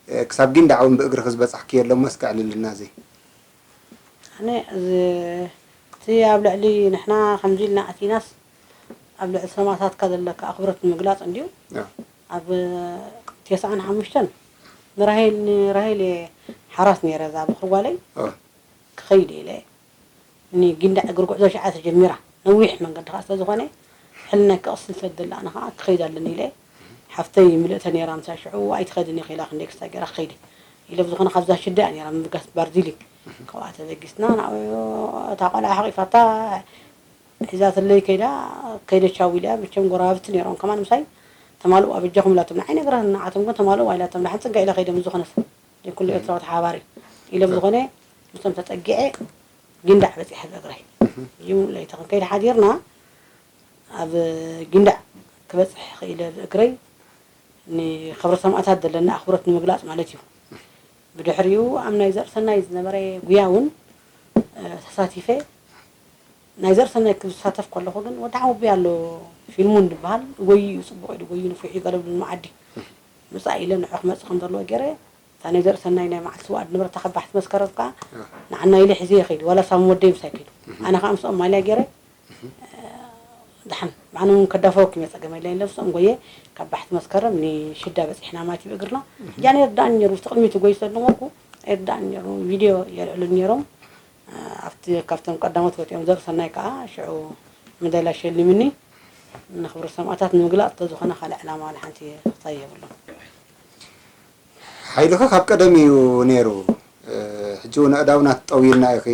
እ፣ ክሳብ ጊንዳዕ እውን ብእግርኺ ዝበጻሕክዮ ኣሎ እሞ እስከ ኣዕልልና እዚ። ኣነ እዚ፣ እቲ ኣብ ልዕሊ ንሕና ከምዚ ኢልና ኣቲናስ ኣብ ልዕሊ ሰማእታትካ ዘለካ ኣኽብሮት ንምግላጽ እንድዩ። ኣዎ። ኣብ ተስዓን ሓሙሽተን ንራሄል፣ ንራሄል እየ ሓራስ ነይረ እዛ በኹሪ ጓለይ። ኣዎ። ክኸይድ ኢለ ንጊንዳዕ እግሪ ጉዕዞ ሽዓ ተጀሚራ። ነዊሕ መንገዲ ኸዓ ስለ ዝኾነ፣ ሕልናይ ክቕስን ስለ ዝደሊ ኣነ ኸዓ ክኸይድ ኣለኒ ኢለ፣ ሓፍተይ ምልእተ ነይራ፣ ምሳይ ሽዑ ኣይትኸድን ኢኺ ኢላ፣ ክንደይ ክስታይ ገይራ ክኸይድ ኢለ፣ ብዝኾነ ካብዛ ሽዳ እያ ነይራ፣ ምብጋስ ባርዚሊ። ካብኣ ተበጊስና፣ ናብኡ እታ ቆልዓ ሓቒፋታ፣ ሒዛትለይ ከይዳ፣ ከይደ ቻው ኢለያ። መቸም ጎረባብቲ ነይሮም ከማን ምሳይ፣ "ተማልኡ ኣበጃኹም" ኢላቶም። ንዓይ ነግረን፣ ንዓቶም ግን "ተማልኡ" ኣይላቶም። ደሓን ጽግዕ ኢለ ከይደ፣ ምስ ዝኾነ ሰብ ዘይኩሉ ኤርትራዊ ተሓባባሪ ኢለ፣ ብዝኾነ ምስኦም ተጸጊዐ ጊንዳዕ በጺሐ ብእግረይ። እዩ ለይቲ ክንከይድ ሓዲርና፣ ኣብ ጊንዳዕ ክበጽሕ ክኢለ ብእግረይ። ንኽብሪ ሰማእታት ዘለኒ ኣኽብሮት ንምግላጽ ማለት እዩ። ብድሕሪኡ ኣብ ናይ ዘርእሰናይ ዝነበረ ጉያ እውን፣ እ፣ ተሳቲፈ። ናይ ዘርእሰናይ ክሳተፍ ከለኹ ግን፣ "ወዲ ሓወቦይ ኣሎ፣ ፊልሙን ዝበሃል፣ ጎዩ እዩ፣ ጽቡቕ እዩ፣ ጎዩ ንፉዕ እዩ" ገለ ብሉኒ መዓዲ። ምጻእ ኢለ ንዑ ክመጽእ ከም ዘለዎ ገይረ፣ እታ ናይ ዘርእሰናይ ናይ መዓልቲ ስውኣት ዝነበረት እታ ከባሕቲ መስከረም ከኣ፣ ንዓና ኢለ ሒዘ ይኸይድ፣ ዋላ ሳም ወደይ ምሳይ ከይዱ። ኣነ ከኣ ምስኦም ማልያ ገይረ፣ ደሓን፣ ባዕሎም እውን ከዳፈወኩም እየ፣ ጸገም የለን ኢለ ምስኦም ጎየ፣ ካብ ባሕቲ መስከረም ንሽዳ በጺሕና ማለት እዩ ብእግርና። ሕጂ ኣነ ኣይርድኣን ነይሩ፣ ምስቲ ቅድሚት ጎይ ዝሰለመኩ ኣይርድኣን ነይሩ፣ ቪድዮ የልዕሉ ነይሮም። ኣብቲ ካብቶም ቀዳሞት ወጺኦም ዘርእሰናይ ከኣ ሽዑ መዳልያ ሸሊምኒ። ንኽብሪ ሰማእታት ንምግላጽ እንተዝኾነ ካልእ ዕላማ ዋላ ሓንቲ ክታይ የብሉን። ሓይልኺ ካብ ቀደም እዩ ነይሩ። እ፣ ሕጂ እውን ኣእዳውና ትጠውይና ኢኺ።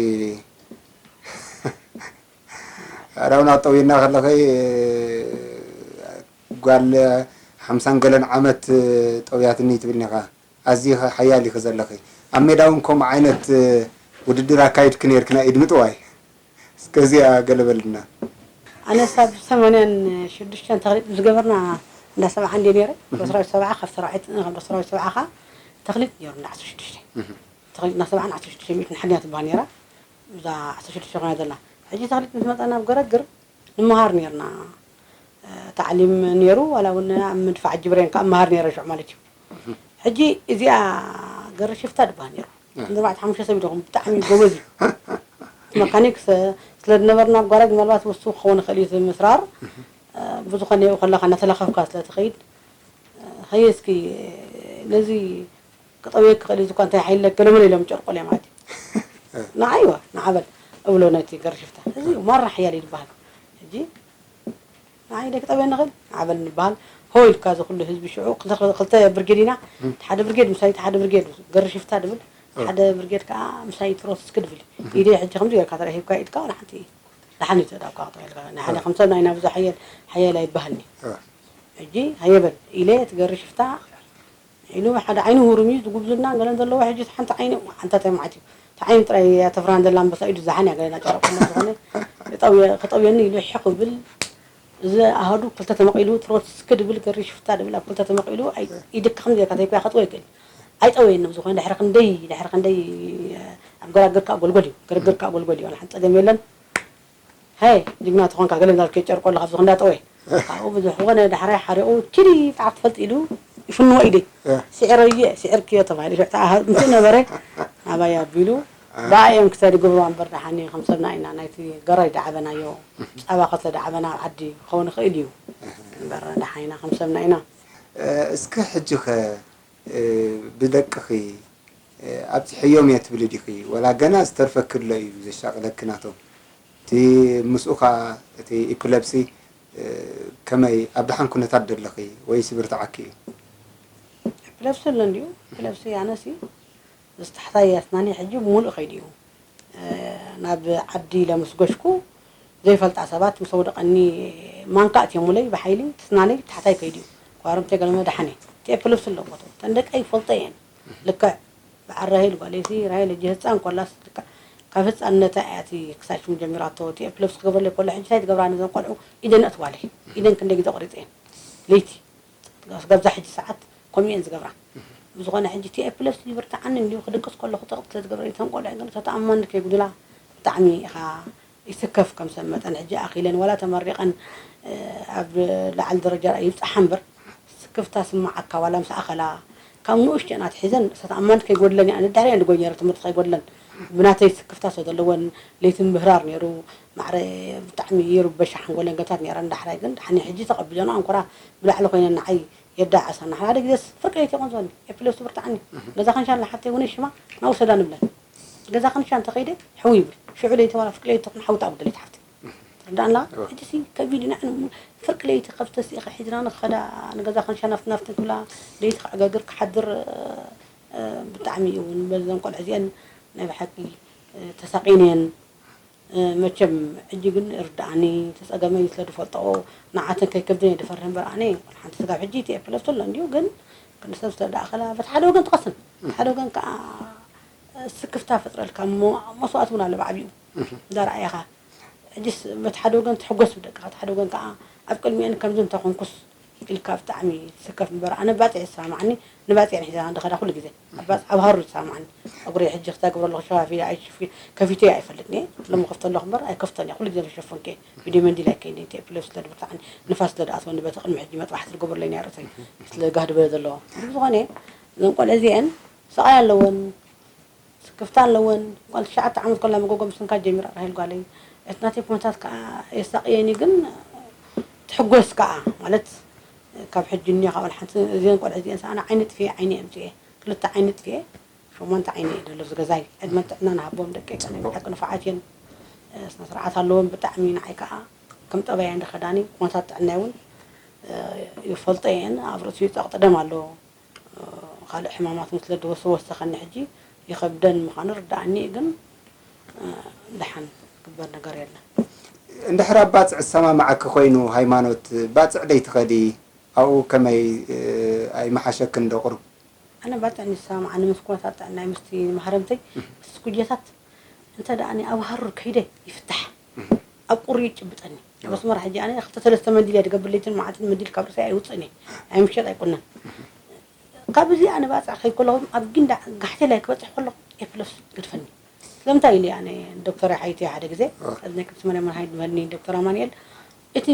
ኣእዳውና ትጠውይና ከለኺ፣ እ፣ ጓል ሓምሳን ገለን ዓመት፣ እ፣ ጠውያትኒ ትብልኒ ኢኻ። ኣዝዪ ሓያል ኢኺ ዘለኺ። ኣብ ሜዳ እውን ከምኡ ዓይነት፣ እ፣ ውድድር ኣካይድኪ ነይርኪ ናይ ኢድ ምጥዋይ። እስከ እዚኣ ገለ በልና። ኣነ ሳብ ሰማንያን ሽዱሽተን ተኽሊጥ ዝገበርና እንዳ ሰብዓ እንድየ ነይረ። እህ። በስራዊት ሰብዓ ካብ ሰራዊት፣ ካብ በስራዊት ሰብዓ ኸዓ ተኽሊጥ ነይሩ እንዳ ዓሰርተ ሽዱሽተ። እህ። ተኽሊጥ እንዳ ሰብዓ ዓሰርተ ሽዱሽተ ሚእቲ ንሓድያ ትበሃል ነይራ። እዛ ዓሰርተ ሽዱሽተ ኮይና ዘላ። ሕጂ ተኽሊጥ ምስ መጻና ኣብ ገረግር ንምሃር ነይርና። እ፣ ታዕሊም ነይሩ፣ ዋላ እውን ኣብ ምድፋዕ ጅብሬን ከኣ እምሃር ነይረ ሽዑ ማለት እዩ። እህ። ሕጂ እዚኣ ገሪ ሽፍታ ድበሃል ነይሩ። እ። ክንዲ ኣርባዕተ ሓሙሽተ ሰብ ኢለኹም፣ ብጣዕሚ ጎበዝ እዩ። መካኒክ ስ-፣ ስለ ዝነበርና ኣብ ጓራጅ ምናልባት ውሱን ክኸውን ይኽእል እዩ እቲ ምስራር። እህ። እ፣ ብዝኾነ ይኡ ከለኻ እናተለኸፍካ ስለ ትኸይድ፣ እ፣ ሃየ እስኪ ነዚ ክጠውየኪ ይኽእል እዩ፣ እዚ እኳ እንታይ ሓይለክ ገለመለ ኢሎም ጨርቆለ ማለት እዩ። እ። ንዓይ ዋ፣ ንዓ በል እብሎ ነቲ ገሪ ሽፍታ። እዚ ማራ ሓያል እዩ ዝበሃል። ሕጂ ንዓይ ዶ ክጠውየኒ ይኽእል? ንዓ በል ንበሃል። ሆ ኢልካ እዚ ኩሉ ህዝቢ ሽዑ ክልተ፣ ክልተ ብርጌድ ኢና። እም። እቲ ሓደ ብርጌድ ምሳይ፣ እቲ ሓደ ብርጌድ ገሪ ሽፍታ ድብል፣ እቲ እ። ሓደ ብርጌድ ከኣ ምሳይ ትሮትስኪ ድብል። እም። ኢደይ ሕጂ ከምዚ ጌርካ ተረኺብካ ኢድካ ዋላ ሓንቲ ደሓን እዩ ተዳብካ ክጠውየልካ። ናይ ሓደ እ። ከም ሰብ ናይና ብዙሕ ሓየል፣ ሓየል ኣይበሃልኒ። እ። ሕጂ ሃየ በል ኢለ እቲ ገሪ ሽፍታ ኢሉ ሓደ ዓይኑ ህሩም እዩ፣ ዝጉብዝና ገለን ዘለዎ፣ ሕጂ ሓንቲ ዓይኑ ኣንታ እንታይ ማለት እዩ? እቲ ዓይኑ ጥራይ እያ ተፍርሃን ዘላ ኣንበሳ ኢዱ ዝሓን እያ ገለና ጨረቆ። ዝኾነ ክጠውየ-፣ ክጠውየኒ ኢሉ ሕቕ ብል፣ እዚ ኣሃዱ ክልተ ተመቒሉ፣ ትሮትስኪ ድብል፣ ገሪ ሽፍታ ድብል ኣብ ክልተ ተመቒሉ፣ ኣይ-፣ ኢድካ ከምዚ ጌርካ ተይኮያ ከጥወ ይክእል። ኣይጠወየኒ ብዝኾነ ድሕሪ ክንደይ፣ ድሕሪ ክንደይ ኣብ ገራግር ከኣ ጎልጎል እዩ፣ ገርግር ከኣ ጎልጎል እዩ፣ ዋላ ሓንቲ ጸገም የለን። ሀይ ጅግና ተኾንካ ገለ እንዳልከ ጨርቆ ኣለኻ ኣብዚ ክንዳጠወ። ካብኡ ብዙሕ ዝኾነ ዳሕራይ ሓሪቑ ኪዲ ጣዕ ትፈልጥ ኢሉ ይፍንዎ ኢደይ። እ። ስዒረዮ፣ ስዒርክዮ ተባሂሉ። ሽዕታ ኣሃ-፣ እንተ ነበረ ኣባይ ኣቢሉ እ። ብኣዮም ክሳድ ይገብርዋ እምበር ደሓኒ ከም ሰብና ኢና። ናይቲ ገራይ ዳዓበናዮ ጸባ ክልተ ዳዓበና ኣብ ዓዲ ክኸውን ይኽእል እዩ። እምበር ደሓን ኢና ከም ሰብና ኢና። እ፣ እስከ ሕጂ ኸ እ፣ ብደቅኺ፣ እ፣ ኣብጺሐዮም እየ ትብሊ ዲኺ? ወላ ገና ዝተርፈኪ ኣሎ እዩ ዘሻቕለኪ ናቶም? እቲ ምስኡ ኸኣ እቲ ኢፒለፕሲ፣ እ፣ ከመይ ኣብ ደሓን ኩነታት ዶ ኣለኺ ወይስ ይብርትዓኪ እዩ? ኤፒለፕሲ ኣሎ እንድዩ። ኤፒለፕሲ ኣነሲ እዚ ታሕታይ ኣስናኒ ሕጂ ብምሉእ ከይዱ እዩ። እ፣ ናብ ዓዲ ኢለ ምስ ገሽኩ ዘይፈልጣ ሰባት ምስ ኣውደቐኒ ማንካ ኣእትዮሙለይ ብሓይሊ፣ እቲ ኣስናነይ ታሕታይ ከይዱ እዩ። ኳርምተይ ገለመ ደሓነ። እቲ ኤፒለፕሲ ኣለዎ። እተን ደቀይ ይፈልጦ እየን። ልክዕ በዓል ራሄል ጓለይሲ፣ ራሄል ሕጂ ህጻን ኮላስ ልክዕ ካብ ህጻንነታ እያ እቲ ክሳብ ሽሙ ጀሚራቶ። እቲ ኤፒለፕሲ ክገብረለይ ከሎ ሕጂ እንታይ ትገብራ ነዘን ቆልዑ? ኢደን ኣእትዋለይ። ኢደን ክንደይ ግዜ ቆሪጸ እየን። ለይቲ። ስጋብ እዛ ሕጂ ሰዓት ከምኡ እየን ዝገብራ። ብዝኾነ ሕጂ እቲ ኤፒለፕሲ ይብርትዓኒ እንድዩ፣ ክድቅስ ከለኹ ጠቕጥ ስለ ዝገብረለይ፣ እተን ቆልዑ ግን ተተኣማንነት ከይጉድላ ብጣዕሚ ኢኻ ይስከፍ። ከም ሰብ መጠን ሕጂ ኣኺለን ዋላ ተመሪቐን፣ እ፣ ኣብ ላዕሊ ደረጃ ይብጽሓ እምበር ስክፍታ ስምዓካ ዋላ ምስ ኣኸላ ካብ ንኡሽተን ኣትሒዘን ተተኣማንነት ከይጎድለን እየ። ኣነ ድሕሪአን ድጎይ ነይረ ትምህርቲ ከይጎድለን ብናተይ ስክፍታ ስለ ዘለወን ለይቲ ምህራር ነይሩ። ማዕረ ብጣዕሚ ይርበሻ ሓንጎለን ገታት ነይረን። ዳሕራይ ግን ደሓን ሕጂ ተቐቢለንኦ ኣንኮራ ብላዕሊ ኮይነን ንዓይ የዳዕሳ። ንሓደ ግዜስ ፍርቂ ለይቲ ይኾን ዝበኒ ኤፒለፕሲ ብርትዓኒ። እህ። ገዛ ክንሻላ ሓፍተይ እውን ሽማ ናውሰዳ ንብለን። ገዛ ክንሻ እንተኸይደ ሕው ይብል። ሽዑ ለይቲ ዋላ ፍርቂ ለይቲ ትኹን ሓውታ ኣብ ደለይቲ ሓፍተይ። ትርዳእና? እወ። ሕጂ ሲ ከቢድ ኢና። ፍርቂ ለይቲ ከብቲ ስኢኻ ሒዝና ንኸዳ ንገዛ ክንሻ ናፍቲ ናፍቲ ክብላ ለይቲ ክዕገግር ክሓድር፣ እ፣ ብጣዕሚ እዩ እውን በዘን ቆልዑ እዚአን ናይ ብሓቂ፣ እ፣ ተሳቒነን። መቸም ሕጂ ግን ርድኣኒ፣ ተጸገመይ ስለ ዝፈልጦ ንዓተን ከይከብደን እየ ዝፈርህ እምበር ኣነ ሓንቲ ስጋብ ሕጂ እቲ ኤፕለፕሲ ኣሎ እንድዩ ግን ክንዲ ሰብ ስለ ዝኣኸላ በቲ ሓደ ወገን ትቐስን በቲ ሓደ ወገን ከዓ ስክፍታ ፈጥረልካ እሞ መስዋእቲ እውን ኣሎ ብዓብኡ እንዳ ረኣየኻ ሕጅስ በቲ ሓደ ወገን ትሕጎስ ብደቅኻ እቲ ሓደ ወገን ከዓ ኣብ ቅድሚአን ከምዚ እንተኾንኩስ ኢልካ ብጣዕሚ ትስከፍ እምበር ኣነ ባፅዕ ይሰማማዓኒ ንባፅዕ ሒዛ እንደኸዳ ኩሉ ግዜ ኣብ ባፅዕ ኣብ ሃሩ ይሰማማዓኒ ፀጉሪ ሕጂ ክተግብረ ኣለኹ ሸፋፊ ኣይሽፊ ከፊተ ኣይፈልጥኒ ሎሚ ከፍተ ኣለኹ እምበር ኣይከፍተን እየ ኩሉ ግዜ ዝሸፈንኩ እየ ቪድዮ መንዲል ኣይከይድን እቲ ኤፕለፕሲ ስለ ዝብርትዓኒ ንፋስ ስለ ዝኣትወኒ በቲ ቅድሚ ሕጂ መጥባሕቲ ዝገብረለይ ናይ ርእሰይ ስለ ጋህዲ በለ ዘለዎ ብዝኾነ እዘን ቆልዑ እዚአን ስቓይ ኣለወን ስክፍታ ኣለወን ጓል ትሽዓተ ዓመት ከላ መጎጎ ምስንካት ጀሚራ ራሄል ጓለይ እቲ ናተይ ኩነታት ከዓ የሳቅየኒ ግን ትሕጎስ ከዓ ማለት ካብ ሕጂ እኒኦ ካብ ሓንቲ እዚአን ቆልዑ እዚአን ሰኣና ዓይኒ ጥፍኤ ዓይኒ ኣምፅኤ ክልተ ዓይኒ ጥፍኤ ሸሞንተ ዓይኒ እየ ዘሎ ዝገዛይ ዕድመን ጥዕናን ሃቦም ደቂ ቀነ ብሓቂ ንፉዓት እየን ስነ ስርዓት ኣለወን ብጣዕሚ ንዓይ ከዓ ከም ጠባየን ዝኸዳኒ ኩነታት ጥዕናይ እውን ይፈልጦ እየን ኣብ ርእሲ ጸቕጢ ደም ኣለዎ ካልእ ሕማማት እውን ስለ ዝወሰወሰኸኒ ሕጂ ይኸብደን ምዃኑ ርድኣኒ እዩ ግን ደሓን ክግበር ነገር የለን። እንድሕር ኣብ ባፅዕ ዝሰማማዓኪ ኮይኑ ሃይማኖት ባፅዕ ደይ ትኸዲ ኣብኡ ከመይ ኣይመሓሸክን ዶ ቁሩብ? ኣነ ባፅዕ ንዝሰማማዓኒ ምስ ኩነታት ጥዕናይ ምስቲ ማህረምተይ ምስቲ ስኩጀታት እንተ ደኣ ኣብ ሃሩር ከይደ ይፍታሕ ኣብ ቁሪ ይጭብጠኒ መስመር ሕጂ ኣነ ክልተ ሰለስተ መንዲል እየ ዝገብር ለይትን መዓልትን መንዲል ካብ ርእሰይ ኣይውፅእን እየ ኣይምሸጥ ኣይቁነን ካብ እዚኣ ንባፅዕ ከይድ ከለኹ ኣብ ጊንዳዕ ጋሕቴላይ ክበፅሕ ከለኹ ኤፕለስ ይገድፈኒ። ስለምንታይ ኢለ ኣነ ዶክተር ሓይቲ ሓደ ግዜ እዝነይ ቅድስቲ መርያም መድሃኒት ዝበለኒ ዶክተር ኣማኑኤል እቲ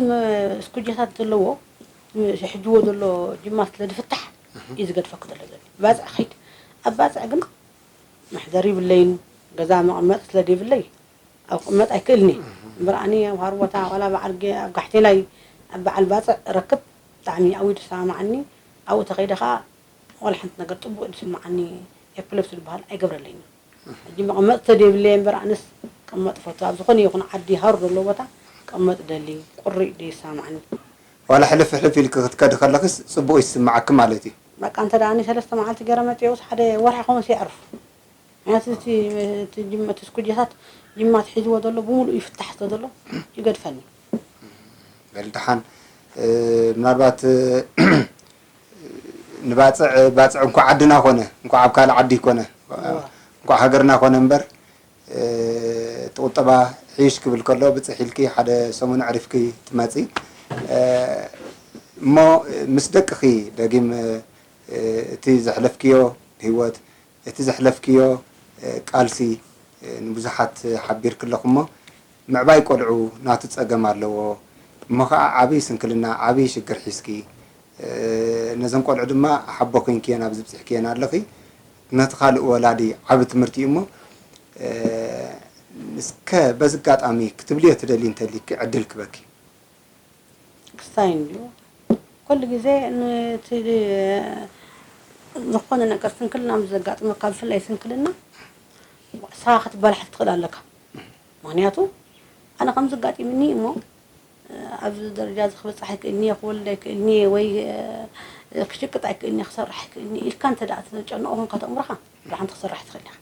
ስኩጀታት ዘለዎ ሕጅዎ ዘሎ ጅማት ስለ ዝፍታሕ እዩ ዝገድፈኪ ዘሎ ዝብል። ባፅዕ ከይድ ኣብ ባፅዕ ግን መሕደሪ ይብለይን ገዛ መቐመጢ ስለ ዘይብለይ ኣብ ክቕመጥ ኣይክእልን እየ እምበር ኣነ ኣብ ሃርቦታ ዋላ በዓል ገ- ኣብ ጋሕቴላይ ኣብ በዓል ባፅዕ ረክብ ብጣዕሚ ኣውዩ ዝሰማማዓኒ ኣብኡ ተኸይደ ከዓ ዋላ ሓንቲ ነገር ፅቡቅ ዝስምዓኒ ኤፕለፕሲ ዝበሃል ኣይገብረለይን እዩ ሕጂ መቐመጢ ተደይብለየ እምበር ኣነስ ክቕመጥ እፈቱ ኣብ ዝኾነ ይኹን ዓዲ ሃሩ ዘለዎ ቦታ ክቕመጥ ደሊ ቁሪእ ደይሰማማዓኒ ዋላ ሕልፍ ሕልፍ ኢልኪ ክትከዲ ከለኺስ ፅቡቅ ይስምዓኪ ማለት እዩ በቃ እንተ ደኣ ሰለስተ መዓልቲ ገይረ መፅኤ ውስ ሓደ ወርሒ ከመስ የዕርፍ ምክንያቱ እቲ እቲ ጅማ እቲ ስኩጀታት ጅማ ትሒዝዎ ዘሎ ብምሉኡ ይፍታሕ ስለ ዘሎ ይገድፈኒ። በል ደሓን ምናልባት ንባፅዕ ባፅዕ እንኳ ዓድና ኮነ እንኳ ኣብ ካልእ ዓዲ ኮነ እንኳ ሃገርና ኮነ እምበር እቲ ቁጠባ ሕይሽ ክብል ከሎ ብፅሕ ኢልኪ ሓደ ሰሙን ኣዕሪፍኪ ትመፂ እሞ ምስ ደቅኺ ደጊም እቲ ዘሕለፍክዮ ህይወት እቲ ዘሕለፍክዮ ቃልሲ ንብዙሓት ሓቢርኪ ኣለኺ እሞ ምዕባይ ቆልዑ ናቱ ፀገም ኣለዎ እሞ ከዓ ዓብዪ ስንክልና ዓብዪ ሽግር ሒዝኪ ነዘን ቆልዑ ድማ ሓቦ ኮይንክየን ኣብዚ ብፂሕክየን ኣለኺ ነቲ ካልእ ወላዲ ዓቢ ትምህርቲ እዩ እሞ እስከ በዚ ኣጋጣሚ ክትብልዮ ትደሊ እንተሊኪ ዕድል ክበኪ። ክስታይ እንድዩ ኩሉ ግዜ ነቲ ዝኾነ ነገር ስንክልና ምስ ዘጋጥመካ ብፍላይ ስንክልና ንስኻ ክትበላሕ ትኽእል ኣለካ ምኽንያቱ ኣነ ከምዚ ኣጋጢሙኒ እሞ ኣብዚ ደረጃ እዚ ክበፅሕ ኣይክእልን እየ ክወልድ ኣይክእልን እየ ወይ ክሽቅጥ ኣይክእልን እየ ክሰርሕ ኣይክእልን እየ ኢልካ እንተ ደኣ ተጨንቆ ኮንካ ተእምሮኻ ብሓንቲ ክሰርሕ ትኽእል ኢኻ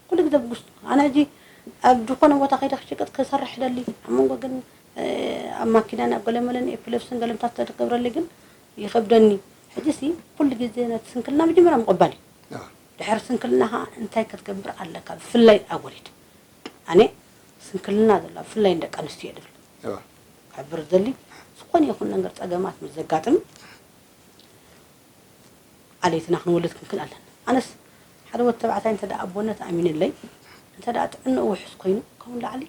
ኩሉ ግዜ ብጉስ ኣነ ሕጂ ኣብ ዝኾነ ቦታ ከይደ ክሽቅጥ ክሰርሕ ደሊ ኣብ መንጎ ግን ኣብ ማኪናን ኣብ ገለመለን ኤፒለፕስን ገለምታት ተትገብረለይ ግን ይኸብደኒ። ሕጂሲ ኩሉ ግዜ ነቲ ስንክልና መጀመርያ ምቕባል እዩ። ድሕሪ ስንክልና ኸዓ እንታይ ክትገብር ኣለካ ብፍላይ ኣብ ወሊድ። ኣነ ስንክልና ዘሎ ብፍላይ ንደቂ ኣንስትዮ እየ ዝብል። ክሕብር ዝደሊ ዝኾነ ይኹን ነገር ፀገማት ምስ ዘጋጥም ዓሌትና ክንወልድ ክንክእል ኣለና። ኣነስ ሓደ ወዲ ተባዕታይ እንተ ኣቦነት ኣሚንለይ እንተ ጥዕንኡ ውሕስ ኮይኑ ካብኡ ንላዕሊ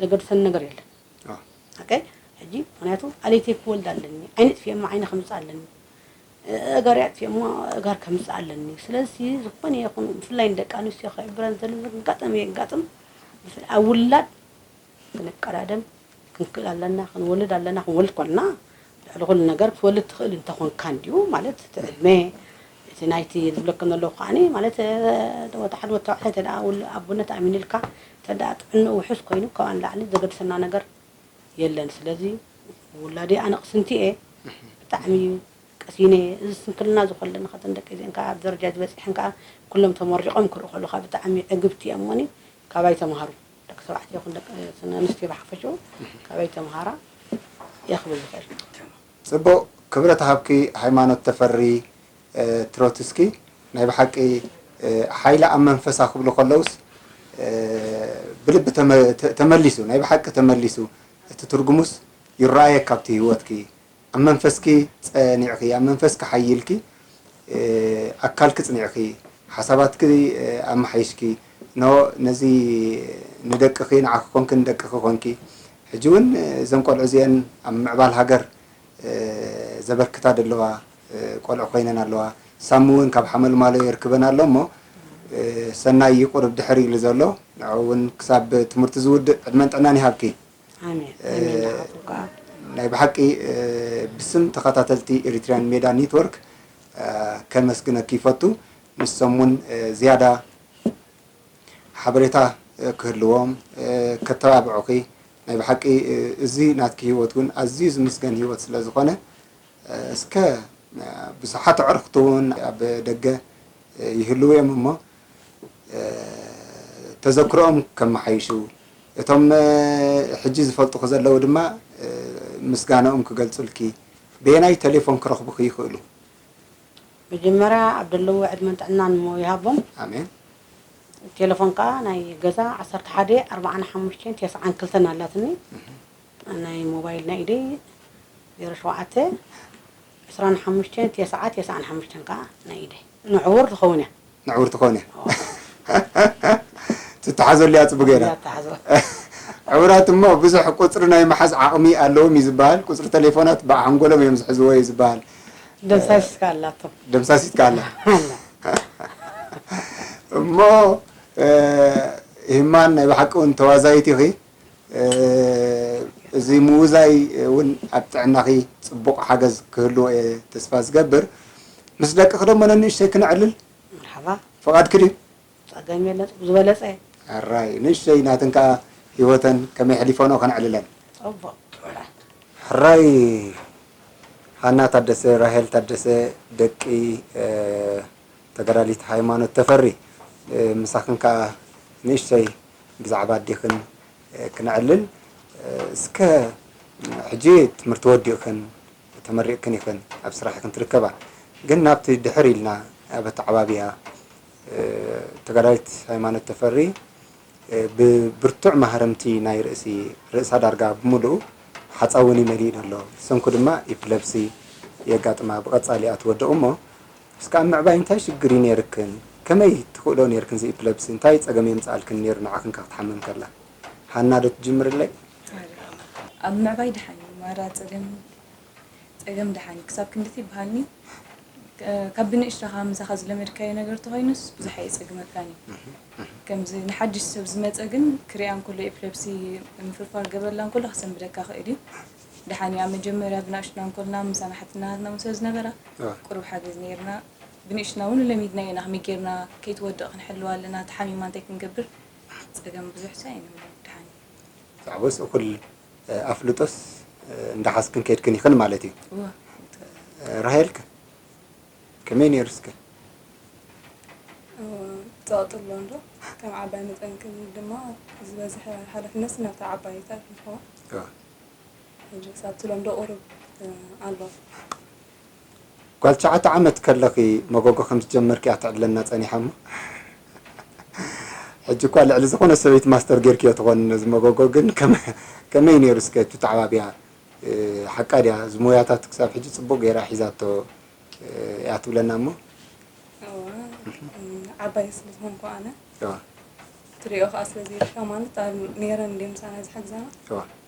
ዘገድሰኒ ነገር የለን። ኦኬ ሕጂ ምክንያቱ ዓሌተይ ክወልድ ኣለኒ፣ ዓይኒ ኣጥፊኤ እሞ ዓይኒ ከምፅእ ኣለኒ፣ እገረይ ኣጥፊኤ እሞ እገር ከምፅእ ኣለኒ። ስለዚ ዝኾነ ይኹን ብፍላይ ንደቂ ኣንስትዮ ክሕብረን ዝደሊ ዘጋጠመ የጋጥም ኣብ ውላድ ክንቀዳደም ክንክእል ኣለና፣ ክንወልድ ኣለና፣ ክንወልድ ኮንና ልዕሊ ኩሉ ነገር ክትወልድ ትኽእል እንተኾንካ እንድዩ ማለት እቲ ዕድመ እቲ ናይቲ ዝብለኩም ዘለኹ ከዓኒ ማለት ወዲ ሓደ ወዲ ተባዕታይ እንተ ደኣ ውል- ኣቦነት ኣሚኑልካ እንተ ደኣ ጥዕንኡ ውሑስ ኮይኑ ካብኣ ንላዕሊ ዘገድሰና ነገር የለን። ስለዚ ውላደይ ኣነ ቅስንቲ እየ ብጣዕሚ ቀሲነ እዚ ስንክልና ዝኾለኒ ከተን ደቂ እዚአን ከዓ ኣብ ደረጃ ዝበፂሐን ከዓ ኩሎም ተመሪቖም ክርኢ ከለኻ ብጣዕሚ ዕግብቲ እየ እሞኒ ካባይ ተምሃሩ ደቂ ተባዕትዮ ይኹን ደቂ ኣንስትዮ ብሓፈሽኡ ካበይ ተምሃራ እየ ክብል ዝኽእል። ጽቡቕ ክብረት ሃብኪ ሃይማኖት ተፈሪ። ትሮትስኪ ናይ ብሓቂ ሓይሊ ኣብ መንፈሳ ክብሉ ከለውስ ብልቢ ተመሊሱ ናይ ብሓቂ ተመሊሱ እቲ ትርጉሙስ ይረኣየካ ኣብቲ ህይወትኪ። ኣብ መንፈስኪ ጸኒዕኺ ኣብ መንፈስኪ ሓይልኪ ኣካልኪ ጽኒዕኺ ሓሳባትኪ ኣመሓይሽኪ ኖ ነዚ ንደቅኺ ንዓኺ ኮንኪ ንደቅኺ ኮንኪ ሕጂ እውን እዘን ቆልዑ እዚአን ኣብ ምዕባል ሃገር ዘበርክታ ዘለዋ ቆልዑ ኮይነን ኣለዋ። ሳሚ እውን ካብ ሓመልማሎ የርክበን ኣሎ እሞ ሰናይ እዩ ቁርብ ድሕር ኢሉ ዘሎ ንዑ እውን ክሳብ ትምህርቲ ዝውድእ ዕድመን ጥዕናን ይሃብኪ። ኣሜን ኣሜን። ንዓኹም ከዓ ናይ ብሓቂ ብስም ተኸታተልቲ ኤሪትሪያን ሜዳ ኔትወርክ ከመስግነኪ ይፈቱ። ንሶም እውን ዝያዳ ሓበሬታ ክህልዎም ከተባብዑኺ ናይ ብሓቂ እዚ ናትኪ ህይወት እውን ኣዝዩ ዝምስገን ህይወት ስለ ዝኾነ እስከ ብዙሓት ኣዕሩኽቲ እውን ኣብ ደገ ይህልዉ እዮም እሞ ተዘክሮኦም ከመሓይሹ እቶም ሕጂ ዝፈልጡኺ ዘለዉ ድማ ምስጋናኦም ክገልጹልኪ በየናይ ቴሌፎን ክረኽቡኺ ይኽእሉ? መጀመርያ ኣብ ደለዎ ዕድመን ጥዕናን እሞ ይሃቦም። ኣሜን። ቴሌፎን ከዓ ናይ ገዛ ዓሰርተ ሓደ ኣርባዓን ሓሙሽተን ተስዓን ክልተን ኣላትኒ። ናይ ሞባይል ናይ ኢደይ ዜሮ ሸውዓተ ዕስራን ሓሙሽተን ተስዓ ተስዓን ሓሙሽተን ከዓ ናይ ኢደይ ንዕውር ትኸውን እያ። ንዕውር ትኾን እያ። ትተሓዘሉ እያ ጽቡቅ ገይራ። እያ ትሓዞ። ዕውራት እሞ ብዙሕ ቁጽሪ ናይ ምሓዝ ዓቕሚ ኣለዎም እዩ ዝበሃል። ቁጽሪ ቴሌፎናት ብሓንጎሎም እዮም ዝሕዝዎ እዩ ዝበሃል። ደምሳሲስካ ኣላቶ። ደምሳሲትካ ኣላ። ኣላ። እሞ እ፣ ሂማን ናይ ብሓቂ እውን ተዋዛይት ኢኺ። እ፣ እዚ ምውዛይ እውን ኣብ ጥዕናኺ ጽቡቕ ሓገዝ ክህልዎ እየ ተስፋ ዝገብር። ምስ ደቅኺ ደሞ ነንእሽተይ ክነዕልል መርሓባ። ፍቓድኪ ድዩ? ጸገም የለን ዝበለጸ። ኣራይ ንእሽተይ ናተን ከኣ ህይወተን ከመይ ኣሕሊፈንኦ ከነዕልለን። ጽቡቕ። ሕራይ ሃና ታደሰ፣ ራሄል ታደሰ፣ ደቂ ተጋዳሊት ሃይማኖት ተፈሪ፣ ምሳኽን ከኣ ንእሽተይ ብዛዕባ ኣዴኽን ክነዕልል። እስከ ሕጂ ትምህርቲ ወዲእክን ተመሪቕክን ኢኽን ኣብ ስራሕ ኢኽን ትርከባ፣ ግን ናብቲ ድሕር ኢልና ኣብ ኣተዓባብያ ተጋዳሊት ሃይማኖት ተፈሪ ብብርቱዕ ማህረምቲ ናይ ርእሲ ርእሳ ዳርጋ ብምሉኡ ሓፃ እውን እዩ መሊኡ ዘሎ። ሰንኩ ድማ ኢፕለፕሲ የጋጥማ ብቐፃሊ እያ ትወድቕ እሞ እስከ ኣብ ምዕባይ እንታይ ሽግር እዩ ነይርክን? ከመይ ትኽእሎ ነይርክን እዚ ኢፕለፕሲ እንታይ ፀገም የምፅኣልክን ነይሩ ንዓኽን ከ ክትሓምም ከላ? ሃና ዶ ትጅምርለይ? ኣብ ምዕባይ ደሓን እዩ ማራ ፀገም ፀገም ደሓን እዩ ክሳብ ክንድቲ ይበሃልኒ ካብ ብንእሽተኻ ምሳኻ ዝለመድካዮ ነገር ተኾይኑስ ብዙሕ ኣየፀግመካን እዩ ከምዚ ንሓድሽ ሰብ ዝመፀ ግን ክሪኣ እንከሎ ኤፕለፕሲ ምፍርፋር ገበላ እንከሎ ክሰንብደካ ኽእል እዩ ደሓን እዩ ኣብ መጀመርያ ብናእሽቱና እንከልና ምሳና ሓትናትና ስለ ዝነበራ ቁሩብ ሓገዝ ነይርና ብንእሽትና እውን ለሚድናዮ ኢና ከመይ ጌርና ከይትወድቕ ክንሕልዋ ኣለና ተሓሚማ እንታይ ክንገብር ፀገም ብዙሕ ሳ ኣይንብሎ ደሓን እዩ ዛዕባስ እኹል ኣፍልጦስ እንዳሓዝክን ከይድክን ኢኽን ማለት እዩ። ራሄልከ ከመይ ነይሩ እስከ? ጸቕጢ ኣሎ እንዶ ከም ዓባይ መጠን ክብል ድማ ዝበዝሐ ሓላፍነት ናብታ ዓባይ ተሕልፎ ሕጂ ክሳብ ትለምዶ ቁሩብ ኣሎ። ጓል ትሽዓተ ዓመት ከለኺ መጎጎ ከም ዝጀመርኪ እያ ትዕለና ጸኒሓ እሞ ሕጂ እኳ ልዕሊ ዝኾነ ሰበይቲ ማስተር ጌርክዮ ትኾን ነዚ መጎጎ ግን ከመይ ነይሩ እስከ እቲ ተዓባቢያ ሓቃ ድያ እዚ ሞያታት ክሳብ ሕጂ ጽቡቕ ገይራ ሒዛቶ እያ ትብለና እሞ ዓባይ ስለ ዝኾንኩ ኣነ ትሪኦ ከዓ ስለ ዘይርካ ማለት ኣብ ነይረን እንደ ምሳና ዝሓግዛና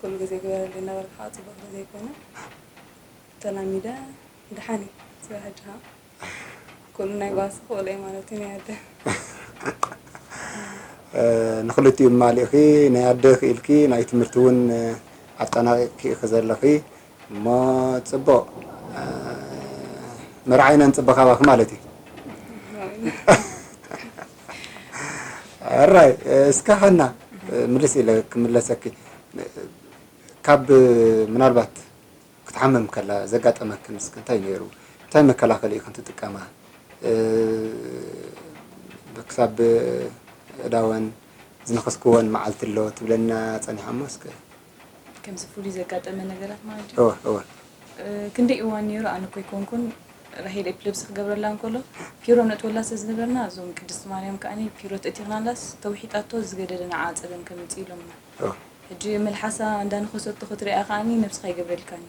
ኩሉ ግዜ ግበረለይ እናበልካ ከዓ ፅቡቅ ስለ ዘይኮነ ተላሚደ ደሓን እዩ ስለ ሕጂ ከዓ ኩሉ ናይ ጓስ ክእለ ማለት እዩ ናይ ኣደ ንክልቲኡ ማሊእኺ ናይ ኣደ ክኢልኪ ናይ ትምህርቲ እውን ኣጠናቂቕኪ ዘለኺ እሞ ፅቡቕ መርዓይና ንፅበ ካባኺ ማለት እዩ ሕራይ እስከ ሃና ምልስ ኢለ ክምለሰኪ ካብ ምናልባት ክትሓምም ከላ ዘጋጠመክን እስከ እንታይ ነይሩ እንታይ መከላኸሊ ኢኽን ትጥቀማ ክሳብ እዳወን ዝነኸስክወን መዓልቲ ኣሎ ትብለና ጸኒሓ እሞ እስከ። ከምዚ ፍሉይ ዘጋጠመ ነገራት ማለት እዩ። እወ፣ እወ። እ፣ ክንደይ እዋን ነይሩ፣ ኣነ እኮ ኣይኮንኩን፣ ራሄል ኤፕለብሲ ክገብረላ እንከሎ ፒሮ ነእትወላ ስለ ዝነበርና፣ እዞም ቅድስቲ ማርያም ከኣኒ ፒሮ ተእቲኽናላስ ተውሒጣቶ ዝገደደ ንዓ ጸገም ከምጽእ ኢሎምና። እወ። ሕጂ መልሓሳ እንዳነኸሰቶ ክትሪኣ ከኣኒ ነብስኻ ይገብረልካኒ።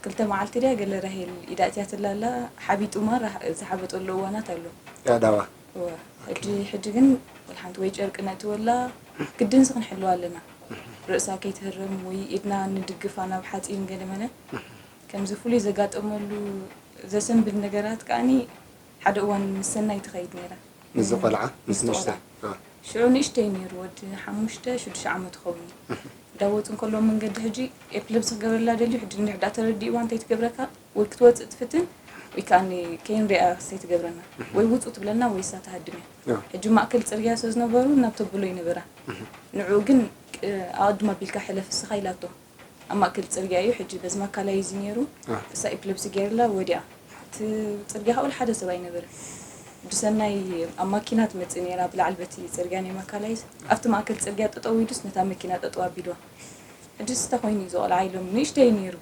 ክልተ መዓልቲ ድያ ገለ ራሄል ኢዳ ኣእትያትላ ኣላ፣ ሓቢጡ ማራ ዝሓበጠሉ እዋናት ኣሎ። ያዳዋ። እወ። ሕጂ፣ ሕጂ ግን ወላ ሓንቲ ወይ ጨርቂ ነእትወላ፣ ግድንሲ ክንሕልዋ ኣለና። ርእሳ ከይትህረም ወይ ኢድና ንድግፋ ናብ ሓጺን ገለ መለ። ከምዚ ፍሉይ ዘጋጠመሉ ዘሰንብድ ነገራት ከኣኒ ሓደ እዋን ምስ ሰናይ ትኸይድ ነይራ። ምስዚ ቆልዓ፣ ምስ ምስቲ ንእሽተይ። ቆልዓ። እወ። ሽዑ ንእሽተይ ነይሩ፣ ወዲ ሓሙሽተ፣ ሽዱሽተ ዓመት ይኸውን እዩ። እንዳወፁ እንከሎ መንገዲ ሕጂ ኤፕለብሲ ክገብረላ ደልዩ፣ ሕጂ እንድሕር ዳ ተረዲእዋ እንታይ ትገብረካ? ወይ ክትወፅእ ትፍትን ወይ ከዓ ከይንሪኣ ሰይትገብረና። ወይ ውፁ ትብለና ወይ እሳ ትሃድም እያ። እወ። ሕጂ ማእከል ፅርግያ ስለ ዝነበሩ ናብ ተብሎ ይነበራ። ንዕኡ ግን እ፣ ኣቐድም ኣቢልካ ሕለፍ እስኻ ኢላቶ። ኣብ ማእከል ፅርግያ እዩ፣ ሕጂ በዚ ማካላይ እዚ ነይሩ። እወ። እሳ ኤፕለብሲ ገይርላ ወዲኣ። እቲ ፅርግያ ካብኡ ሓደ ሰብ ኣይነበረን። ብሰናይ ኣብ ማኪና ትመፅእ ነይራ፣ ብላዕሊ በቲ ፅርግያ ናይ ማካላይ፣ ኣብቲ ማእከል ፅርግያ ጠጠው ኢሉስ ነታ መኪና ጠጠው ኣቢልዋ። ሕጂ ስተ ኮይኑ እዩ ዝቆልዓ ኢሎም፣ ንእሽተይ ነይሩ።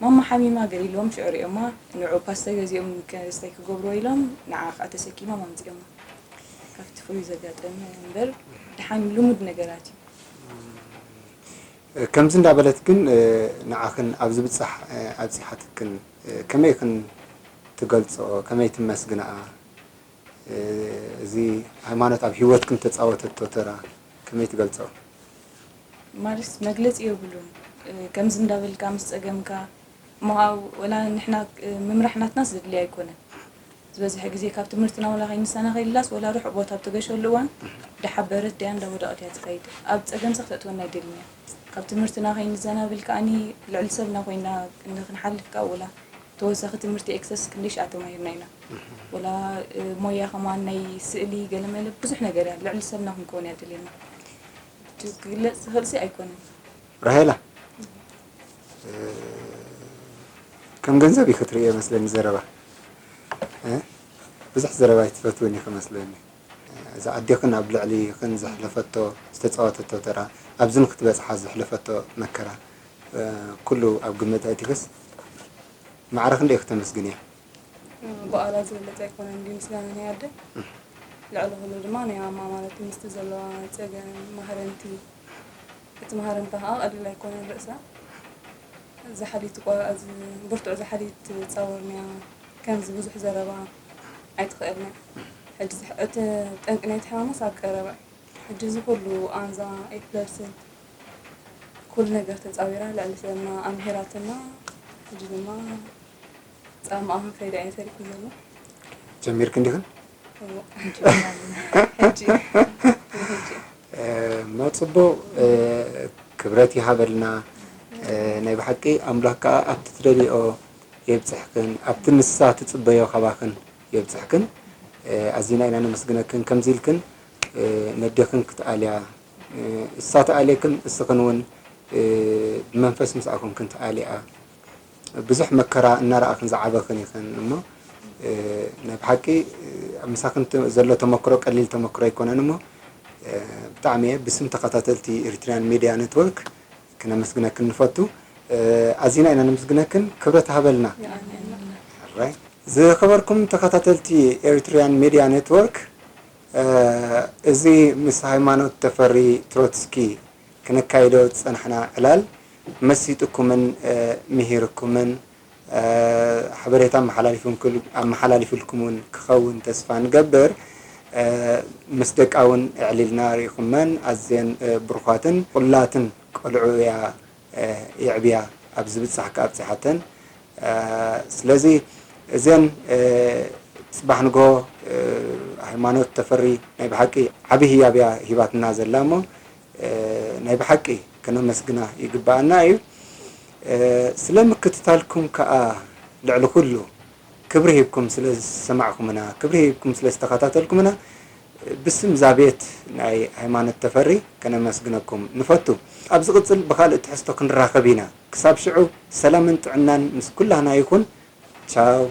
ማማ ሓሚማ ገለ ኢሎም ሽዑ ሪኦማ፣ ንዑ ፓስተ ገዚኦም ከ-፣ ስታይ ክገብርዎ ኢሎም፣ ንዓ ከዓ ተሰኪሞም ኣምፂኦማ። ካብቲ ፍሉይ ዘጋጠመ እምበር፣ ድሓን ልሙድ ነገራት እዩ። ከምዚ እንዳበለት ግን፣ እ፣ ንዓኽን ኣብ ዝብጻሕ፣ እ፣ ኣብጺሓትክን፣ እ፣ ከመይ ኢኽን ትገልጾ? ከመይ ትመስግንኣ? እ፣ እዚ ሃይማኖት ኣብ ህይወትክን ተጻወተቶ ተራ ከመይ ትገልጾ? ማለት መግለጺ የብሉን። እ፣ ከምዚ እንዳበልካ ምስ ጸገምካ፣ እሞ ወላ ንሕና፣ እ፣ ምምራሕ ናትናስ ዘድልያ ኣይኮነን። ዝበዝሐ ግዜ ካብ ትምህርትና ወላ ከይንሰናኸል ኢላስ ወላ ርሑቕ ቦታ ኣብ ትገሸሉ እዋን፣ እንዳሓበረት ድያ እንዳወደቐት እያ ትኸይድ። ኣብ ጸገምሲ ክተእትወና ኣይደልን እያ። ካብ ትምህርትና ከይንዘናብል ከኣኒ ልዕሊ ሰብና ኮይና ክንሓልፍ ከኣ ወላ ተወሳኺ ትምህርቲ ኤክሰስ ክንደይ ሻዕ ተማሂርና ኢና። ወላ፣ እ፣ ሞያ ከማን ናይ ስእሊ ገለመለ ብዙሕ ነገር እያ። ልዕሊ ሰብና ክንከውን እያ ደልየና። እቲ ክግለጽ ዝኽእልሲ ኣይኮነን። ራሄላ፣ እ፣ ከም ገንዘብ እዩ ክትርእዮ መስለኒ ዘረባ። እ? ብዙሕ ዘረባ ኣይትፈትውን ኢኺ መስለኒ። እዛ ኣዴኽን ኣብ ልዕሊኽን ዘሕለፈቶ፣ ዝተጻወተቶ ተራ፣ ኣብዚ ንክትበጽሓ ዘሕለፈቶ መከራ፣ እ፣ ኩሉ ኣብ ግምት ኣእቲኽስ ማዕረ ክንደይ ክተመስግንያ? ብኣላ ዝበለጸ ኣይኮነን ድዩ ምስጋና ናይ ኣደ? ልዕሊ ኩሉ ድማ ናይ ማማ ማለት ምስቲ ዘለዋ ጸገም ማህረምቲ። እቲ ማህረምታ ከዓ ቀሊል ኣይኮነን ርእሳ። ዝሓሊት ቋ-፣ እዚ ብርቱዕ ዝሓሊት ትጻወርንያ። ከምዚ ብዙሕ ዘረባ ኣይትኽእልን። ሕጂ ዝሕ-፣ እቲ ጠንቂ ናይቲ ሕማማስ ኣብ ቀረባ። ሕጂ እዚ ኩሉ ኣንዛ ኤፕለብስን ኩሉ ነገር ተጻዊራ ልዕሊ ሰብና ኣምሂራትና። ሕጂ ድማ ጻማኣ ከይዳ እየ ተሪፉ ዘሎ። ጀሚርክ እንዲኽን? እዎ። ሕጂ፣ ሕጂ፣ ሕጂ። እ፣ እሞ ጽቡቕ፣ እ፣ ክብረት ይሃበልና። እ፣ ናይ ብሓቂ ኣምላኽ ከኣ ኣብቲ ትደልዮ የብጽሕክን፣ ኣብቲ ንሳ ትጽበዮ ካባኽን የብጽሕክን። እ፣ ኣዚና ኢና ነመስግነክን። ከምዚ ኢልክን፣ እ፣ ነዴኽን ክትኣልያ፣ እ፣ እሳ ትኣልየክን፣ እስኽን እውን፣ እ፣ ብመንፈስ ምስኣ ኮንክን ትኣልያ። ብዙሕ መከራ እናረኣኽን ዝዓበኽን ኢኽን እሞ፣ እ፣ ናይ ብሓቂ፣ እ፣ ምሳኽን ተ-፣ ዘሎ ተመክሮ ቀሊል ተመክሮ ኣይኮነን እሞ፣ እ፣ ብጣዕሚ እየ ብስም ተኸታተልቲ ኤሪትሪያን ሚድያ ኔትወርክ ክነመስግነክን ንፈቱ። እ፣ ኣዚና ኢና ነመስግነክን፣ ክብረት ሃበልና። ሕራይ። ዝኸበርኩም ተኸታተልቲ ኤሪትሪያን ሚድያ ኔትወርክ፣ እ፣ እዚ ምስ ሃይማኖት ተፈሪ ትሮትስኪ ክነካይዶ ዝጸናሕና ዕላል መሲጥኩምን፣ እ፣ ምሂርኩምን፣ እ፣ ሓበሬታ ኣመሓላሊፉንኩል-፣ ኣመሓላሊፉልኩምን ክኸውን ተስፋ ንገብር። እ፣ ምስ ደቃ እውን ኣዕሊልና ርኢኹመን፣ ኣዝየን፣ እ፣ ብሩኻትን ቁላትን ቆልዑ እያ፣ እ፣ የዕብያ ኣብ ዝብጻሕ ከኣ ኣብጺሓተን። እ፣ ስለዚ እዘን፣ እ፣ ጽባሕ ንግሆ፣ እ፣ ሃይማኖት ተፈሪ ናይ ብሓቂ ዓቢ ህያብ እያ ሂባትና ዘላ እሞ፣ እ፣ ናይ ብሓቂ ከነመስግና ይግብኣና እዩ። እ፣ ስለ ምክትታልኩም ከኣ ልዕሊ ኩሉ ክብሪ ሂብኩም ስለ ዝሰማዕኩምና፣ ክብሪ ሂብኩም ስለ ዝተኸታተልኩምና፣ ብስም እዛ ቤት ናይ ሃይማኖት ተፈሪ ከነመስግነኩም ንፈቱ። ኣብ ዝቕጽል ብኻልእ ትሕዝቶ ክንራኸብ ኢና። ክሳብ ሽዑ ሰላምን ጥዕናን ምስ ኩላህና ይኹን። ቻው።